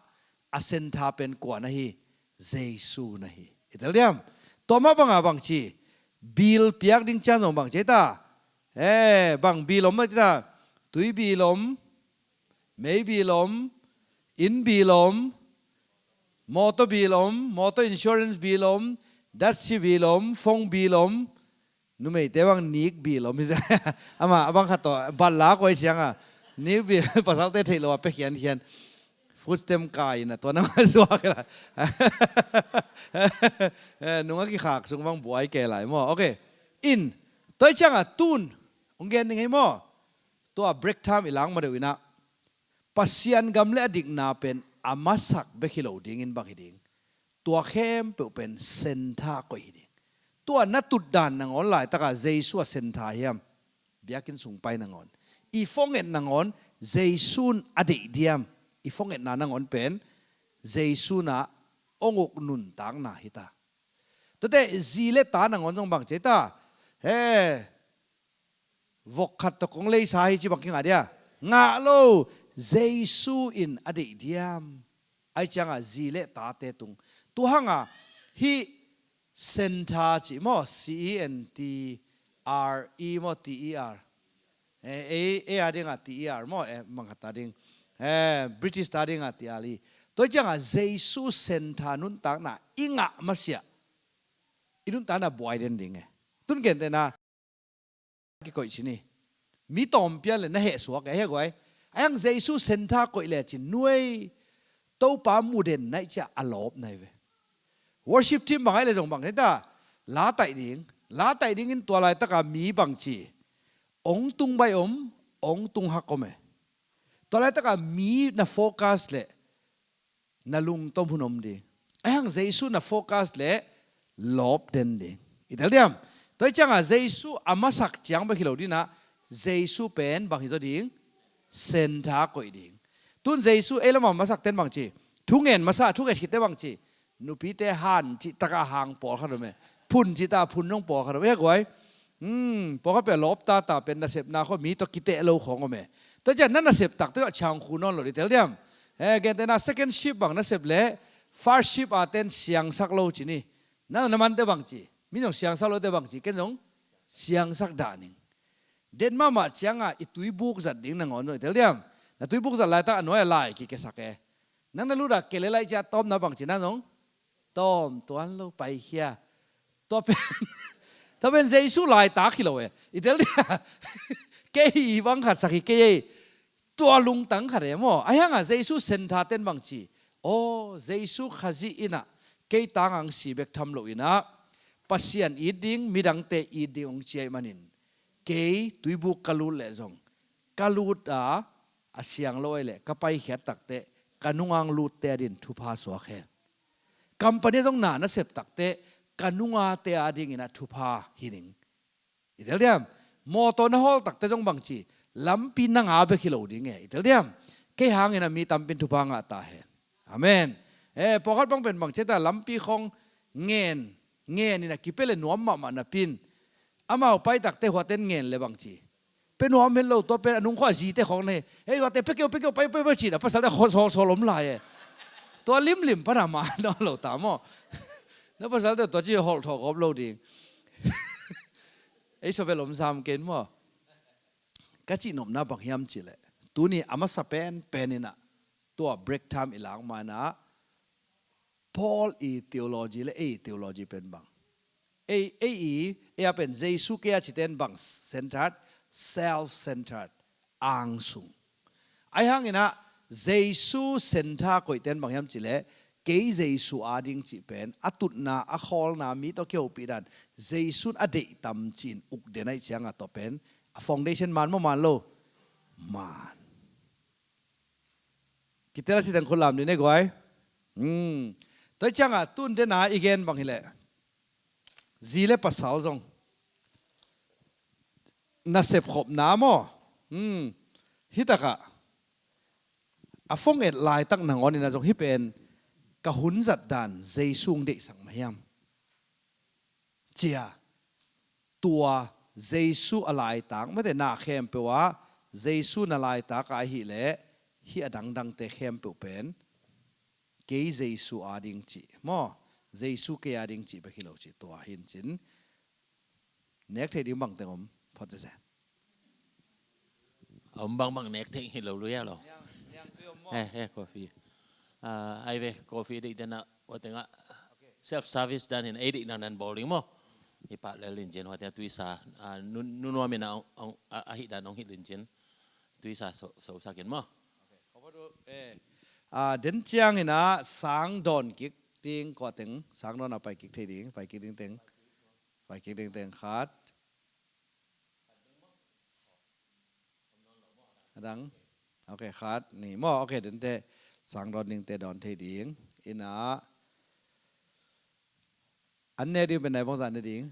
a centre pen kua na hi? Jesu na hi. I tel diam? Tua mah banga bang ci? Bill piak ding cian zong bang ci ta? Eh, bang bill om mah ci ta? Tui bill om, mei bill om, inn bill om, mawtaw bill om, mawtaw insurance bill om, datsi bill om, phone bill om, numeite bang nik bill om hi zia. Amah a bang khat tawh bat la koi cianga nik bill pasalte theih lo a pia khiankhian. Food stamp kai in a tua nang a zuak la. Eh, nunga kikhak sung bang buai ke lai maw. Ok. In, tua cianga tun hong gen ning hei maw. Tua break time i lang ma deuh inah Pasian gam le a dikna pen a masak bek hi lo dingin bang hi ding? Tua khempeuh pen centre koih hi ding. Tua na tutdan nangawn laitaka Jesu a centre hiam? Biakinn sung pai nangawn, i phone et nangawn Jesu in a deih diam? I phone etna nangawn pen Jesu in a hong uk nuntakna hi ta. Tuate zi le ta nangawn zong bang ci ta? He, vok khat tawh kong leisa hi ci bang kingah dia? Ngah lo. Jesu in a deih diam? Ai cianga zi le tate tung. Tua hanga hih centre ci maw, C E N T R E maw, T E R. Eh, ei, ei a dinga T E R maw, eh, manghat a ding. Eh, British ta dinga T R E. Tua cianga Jesu centre nuntakna i ngah masiah i nuntakna buai den ding e. Tun gentehna kikoih ci ni. Mi tawmpian le na hehsuak e, he guai. Aihang Jesu centre koih le ci nuai, Topa mu den naih cia a lawp nai ve. Worship team bang ai le zong bang hita, la taih ding, la taih dingin tua laitaka mi bang ci, ong tung baih om, ong tung hak om e. Tua laitaka mi na focus le na lungtom hun om ding. Ahi hang Jesu na focus le lawp den ding. I tel diam? Tua hi cianga Jesu a masak ciang bek hi lo dina, Jesu pen bang hi zaw ding? Center koih ding. Tun Jesu ei lama masak ten bang ci? Thungen masa, thungen khitte bang ci? Nupite han cih taka hang pawlkhat om e. Phun cih ta phun nong pawlkhat om e. He guai. Hmm, pawlkhat pia lawp tata pen nasepna khaw mi tawh kiteh lo khawng om e. Tua cian na nasep takte a ciang khu nawn lo di tel diam? He, gentehna second shift bang nasep le first shift a ten siangsak lo ci ni. Na, na mante bang ci? Mi zong siangsak lote bang ci? Ken zong siangsak dah ning. Den mahmah cianga i tuibuk zat ding nangawn zong i tel diam? Na tuibuk zat laitak a nuai a lai kikesak e. Nang na luta kele lai cia tawmna bang ci na zong? Tawm tuan lo paikhia. Tua pen, tua pen Jesu laitak hi lo e. I tel dia? Kei hi bang khat sak hi kei ei. Tua lungtang khat e maw. Ahi hanga Jesu center ten bang ci? Aw, Jesu Khazih inah kei tangang si bek tham lo inah Pasian it ding, midangte it ding hong ciai manin kei tuibuk ka lut leh zong ka lut a, a siang lo ai leh ka paikhiat takte ka nungang lutte a din thupha suak hen. Company zong na nasep takte ka nungate a dingin a thupha hi ding. I tel diam? Mawtaw na hawl takte zong bang ci? Lampi nanga bek hi lo ding e. I tel diam? Kei hangin a mi tampin thupha ngah ta hen. Amen. Eh, pawlkhat bang pen bang ci ta lampi khong ngen, ngen in a kipia le nuam mahmah napin amau pai takte huaten ngen le bang ci? Pe nuam hen lo, tua pen a nung khua zite khawng na hi. Hei, huate pe keu, pe keu, pai, pai, pai, cin a pasalte khawng sawl, sawl om lai e. Tua limlim pana ma nawn lo ta maw? Na pasalte tua ci holh thawh gawp lo ding. Ei saw vel om sam ken maw? Ka cihnopna bang hiam cihleh, tuni a masa pen, pen inah tua break time i lak manah Paul i theology le ei theology pen bang? Ei, ei i, ei a pen Jesu kei a citen bang centered, self-centered, angsung. Ahi hanginah Jesu center koihten bang hiam cihleh, kei Jesu a ding cih pen a tutna, a khawlna, mi tawh kihopih dan Jesu in a deih tam ci-in ukden aih cianga tua pen a foundation man maw man lo? Man. Kitel a siteng khut lam dih ne guai. Hmm. Tua cianga tun dena i gen bang hileh, zi le pasal zong nasep khopna maw? Hmm. Hitakah a fong et laitak nangawn ina zong hi pen ka hun zat dan Jesu hong deihsak mah hiam? Cia, tua Jesu a laitak mate na khempeuh ah Jesu na laitak a hileh, hi a dangdangte khempeuh pen kei Jesu a ding cih maw? Jesu kei a ding cih bek hi lo cih tua hi in cin. Nek thei ding bangteng om phot zeze. A om bangbang nek thei hi lo lui a lo. Niang, niang tui om maw? Eh, eh, coffee. Ah, ai ve, coffee deih dena, ua tengah. Okay. Self service dan hin ei deih nang nan bawl ding maw? I pah lel in cin, ua tengah tuisa, ah, nu, nu nuam in a, a, a, a hih dan ong hih lin cin. Tuisa so, so sakin maw? Okay. Khawpatu, eh, ah, den ciang ina sang dawn kik ding kua teng, sang dawn a pai kik thei ding, pai kik ding teng, pai kik ding teng khat. Adang. Okay, khat, nih maw. Okay, dente sang dawn dingte dawn thei ding. Ina an ne ding pen nai bangza ne ding?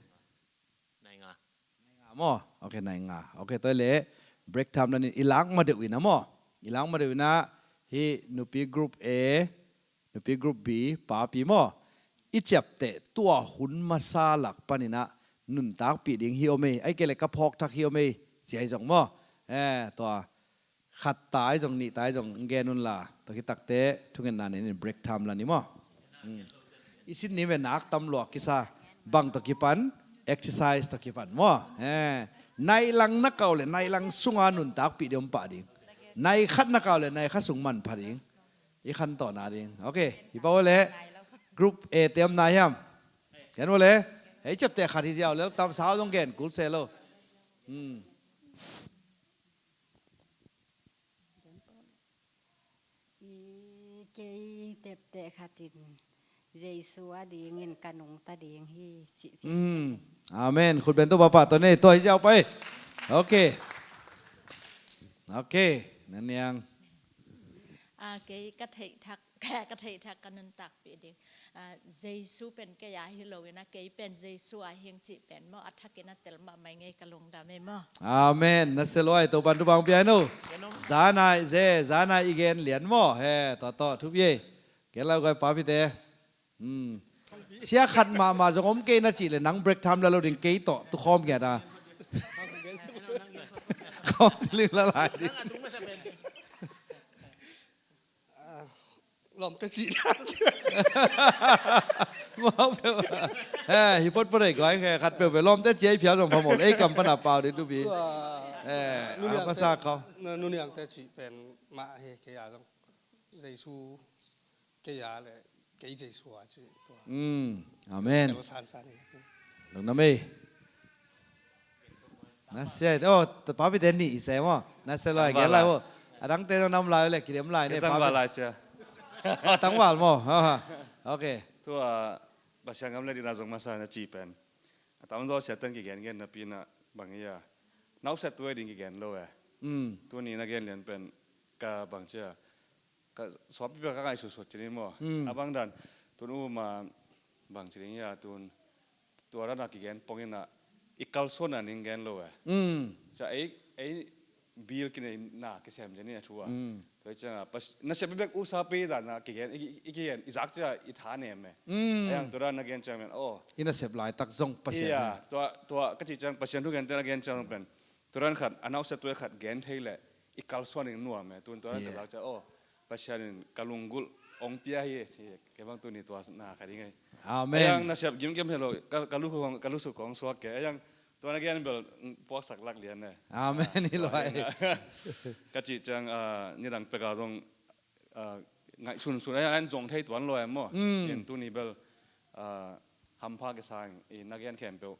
Nai nga. Nai nga maw. Okay, nai nga. Okay, tua le break time lanin i lak ma deuh ina maw. I lak ma deuh ina hi nupi group A, nupi group B, papi maw. I ciapteh tua hun masa lak paninah nuntakpih ding hi om ei, ai kei le ka phawk thak hi om ei, ci ai zong maw. Eh, tua khat tai zong, nih tai zong gen unla, tua kitakte thungetna nenin break time la ni maw. Hmm. I sin ni me nak tam luak kisa, bang tua kipan, exercise tua kipan maw. Eh, nai lang na kau le nai lang sunga nuntakpih ding om pah ding. Nai khat na kau le nai khat sung manpha ding. I khan tawhna ding. Okay, hi pa ule. Group A te om na hiam? Gen ule. Hei ciapteh khat hi ziau le tam sau zong gen kul se lo. Hmm. I kei tepteh khatin Jesu a dingin ka nungta ding hi ci ci. Hmm. Amen. Khut ben to papa to ne to hi ziau pai. Okay. Okay. Naniang. Ah, kei ka theih thak, ka theih thak ka nuntakpih ding. Ah, Jesu pen kei a hi lo in a, kei pen Jesu a hing cih pen maw, a thakin a tel mahmah i ngei ka lungdam ei maw. Amen. Na sia luai, Topan thupha hong pia hen uh. Zanai ze, zanai i gen lian maw. He, tawh tawh thupi ei. Gen lo koi, papite. Hmm. Sia khat mahmah zong om kei na cih leh nang break time la lo ding, kei tawh tu khawm ngiat a. Counseling la lai ding. Lawmte cih dan. Mawk peuh. Eh, hi photphot ei guai, khat peuhpeuh lawmte cih ei phial zong phamawh. Ei kam pan a pau ding tupi. Eh, a masa kau. Nuniangte cih pen mah hi kei a zong. Jesu kei a le kei Jesu a cih tua. Mm, amen. Tel sansan hi. Lungdam ei. Na sia, oh, papi te nih i se maw. Na sia luai, gen lai maw. A dangte zong nam lai le, kidem lai ne, papi. Tangval lai sia. Oh, tangval maw. Ha, ha. Ok. Tua, Pasian gam le dina zong masa na cih pen. A tamzaw sia teng kigengen napi na bang ia. Nausia tua ding kigen lo e. Mm. Tuni na gen lian pen ka bang cia. Ka suapi pia ka ngaihsutsut ci ni maw. Mm. A bang dan, tun u ma bang ci ding ia tun tua dan a kigen pongin a i kalsuan a ning gen lo e. Mm. Cia ei, ei bil kinei na kisem ci ni a thu a. Mm. Tua i ciang a, pas, nasep bek u sa pei dan a kigen, i, i, i kigen, i zak cia i tha nem e. Mm. A iang tua dan a gen ciang men, oh. I nasep laitak zong Pasian. Ia, tua, tua ka ci ciang Pasian thu gen te na gen ciang pen. Tua dan khat, a nausia tua khat gen thei le, i kalsuan ning nuam e. Tun tua dan ka zak cia, oh. Pasian in ka lunggulh hong pia hi, ci, kei bang tuni tua na ka ding ei. Amen. A iang nasep gimgim helo, ka, ka lu kong, ka lu su kong suak ke. A iang tua na gen bel, mm, puaksak lak lian e. Amen, hi lo ai. Ka ci ciang, ah, nidang peka zong, ah, ngaihsunsun, a iang zong thei tuan lo e maw. Mm. Ken tuni bel, ah, hampha ke sang, i na gen khempeuh.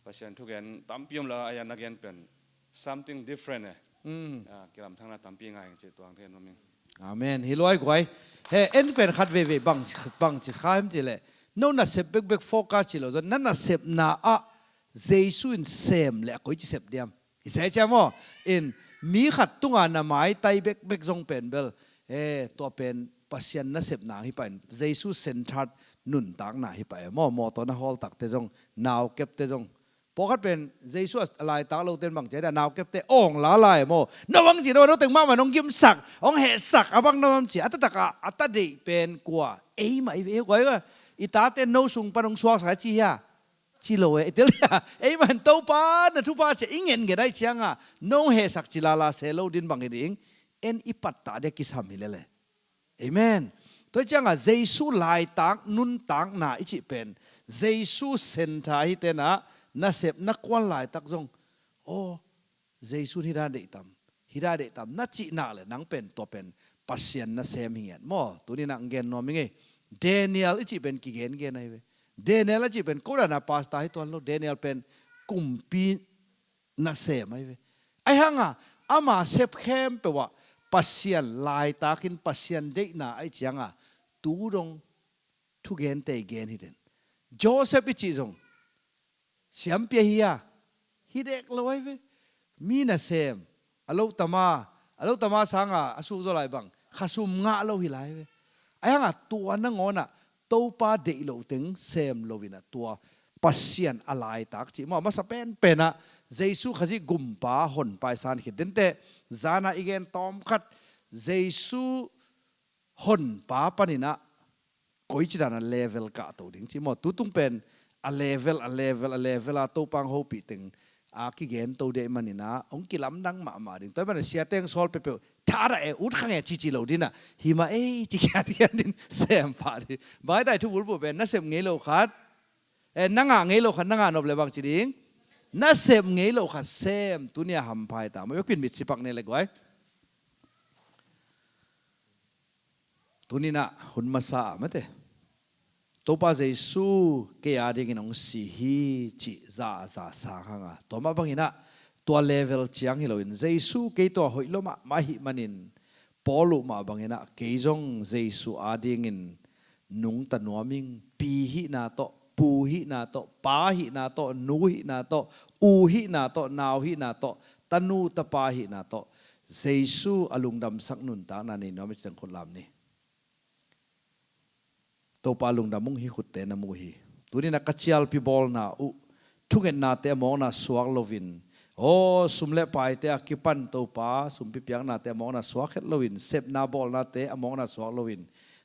Pasian thugen tampi om la a na gen pen something different e. Mm. Ah, kilamthangna tampi ngai ci tuang thugen om ing. Amen. Hi luai guai. He, en pen khat veve bang, bang ci kha hem ci le. No nasep bekbek focus ci lo zon. Na nasepna ah Jesu in sem le a koi ci sep diam. I se cia maw. In mi khat tunga na maitai bekbek zong pen bel. Eh, tua pen Pasian nasepna hi pain. Jesu centered nuntakna hi pa e maw. Mawtaw na hawl takte zong, naukepte zong. Pawlkhat pen Jesu a laitak lo ten bang cia, naukepte awng la lai maw. No bang ci no, no teng mahmah nong gimsak, hong hehsak, a bang no bang ci. A tatak a, a ta deih pen kua. Ei mah i ve kua i ve. I tate no sung pan hong suaksak a ci hia. Ci lo e, i tel hia. Ei mah in Topa na thupha cia i ngen ngen ai cianga. No hehsak ci lala se lo din bang i ding. En i pattah dia kisam hi lele. Amen. Tua cianga Jesu laitak, nuntakna i cih pen. Jesu center hi tena, nasep na kuan laitak zong. Oh, Jesu hi da deih tam. Hi da deih tam. Na cih nak le nang pen, tua pen. Pasian nasem hi ngiat. Maw, tuni nak gen nuam hi ngei. Daniel i cih pen kigen gen ahi ve. Daniel a cih pen, ko dana pastor hi tuan lo. Daniel pen, kumpi nasem ahi ve. Ahi hanga, ama sep khempeuh ah Pasian laitakin Pasian deihna ahi cianga, tu dong thugente i gen hi den. Joseph i cih zong, siampia hi a, hi dek lo ahi ve. Mi nasem, a lo tama, a lo tama sanga, a suk zaw lai bang, khasum ngah lo hi lai ve. Ahi hanga, tua nangawnah, Topa deih loh teng sem loinah tua Pasian a laitak cih maw. Masa penpenah Jesu Khazih gumpa honpa i san khit dente. Zana i gen tawmkhat Jesu honpa paninah koici dana level kahto ding cih maw. Tutung pen a level, a level, a level a Topa hong hopih teng a kigen to deh maninah hong kilamdang mahmah ding. Tua i mana siateng sawl peuhpeuh thadah e, ut khang e cici lo dinah. Himah ei ci khiathiat din sem pah ding. Bangaitai thu bulpul pen nasem ngei lo khat. E, nangah ngei lo khat, nangah nop le bang ci ding. Nasem ngei lo khat sem, tunia hamphai ta. Mawk pin mit sipak ne le guai. Tuninah hun masa ah mate. Topa Jesu kei a dingin hong si hi cih za a za sang hanga. Tua mah banginah tua level ciang hi loin Jesu kei tua hoih lo mahmah ahih manin Paul uh mah banginah kei zong Jesu a dingin nungta nuam ing. Pi hihna tawh, pu hihna tawh, pa hihna tawh, nu hihna tawh, u hihna tawh, nau hihna tawh, tanu tapa hihna tawh Jesu a lungdamsak nuntakna nei nuam i cih teng khut lam ni. Topa lungdam ung, hi khutte na mu hi. Tuni-in ah ka cialpi bawlna uh, thungetnate a mawkna suak loin, aw, sum le paite a kipan Topa sumpi piaknate a mawkna suak het loin, sepna bawlnate a mawkna suak loin,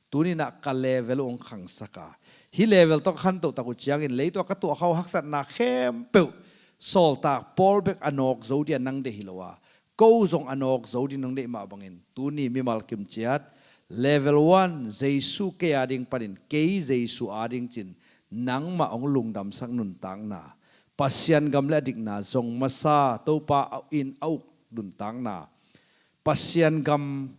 tuni-in ah ka level uh hong khangsak a, hih level tawh ka khantoh tak uh ciangin leitung ah ka tuahkhak uh haksatna khempeuh, sawltak Paul bek a nawk zo ding a nang deih hi lo a, ko zong a nawk zo ding nong deih mah bangin, tuni mimal kim ciat, level one, Jesu kei a ding panin, kei Jesu a ding cin, nangmah hong lungdamsak nuntakna, Pasian gam le a dikna zong masa, Topa a in a uk nuntakna, Pasian gam,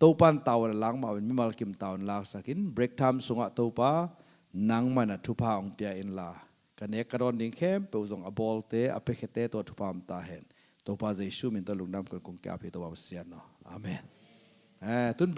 Topa in tavuan a lak mah bangin mimal kim tavuan laksakin, break time sungah Topa, nangmah in a thupha hong pia inla, ka nek ka dawn ding khempeuh zong a bawlte, a piakhiate tawh thupha om ta hen. Topa Jesu min tawh lungdam kong, kong ki-ap hi Topa Pasian aw. Amen. Eh, tun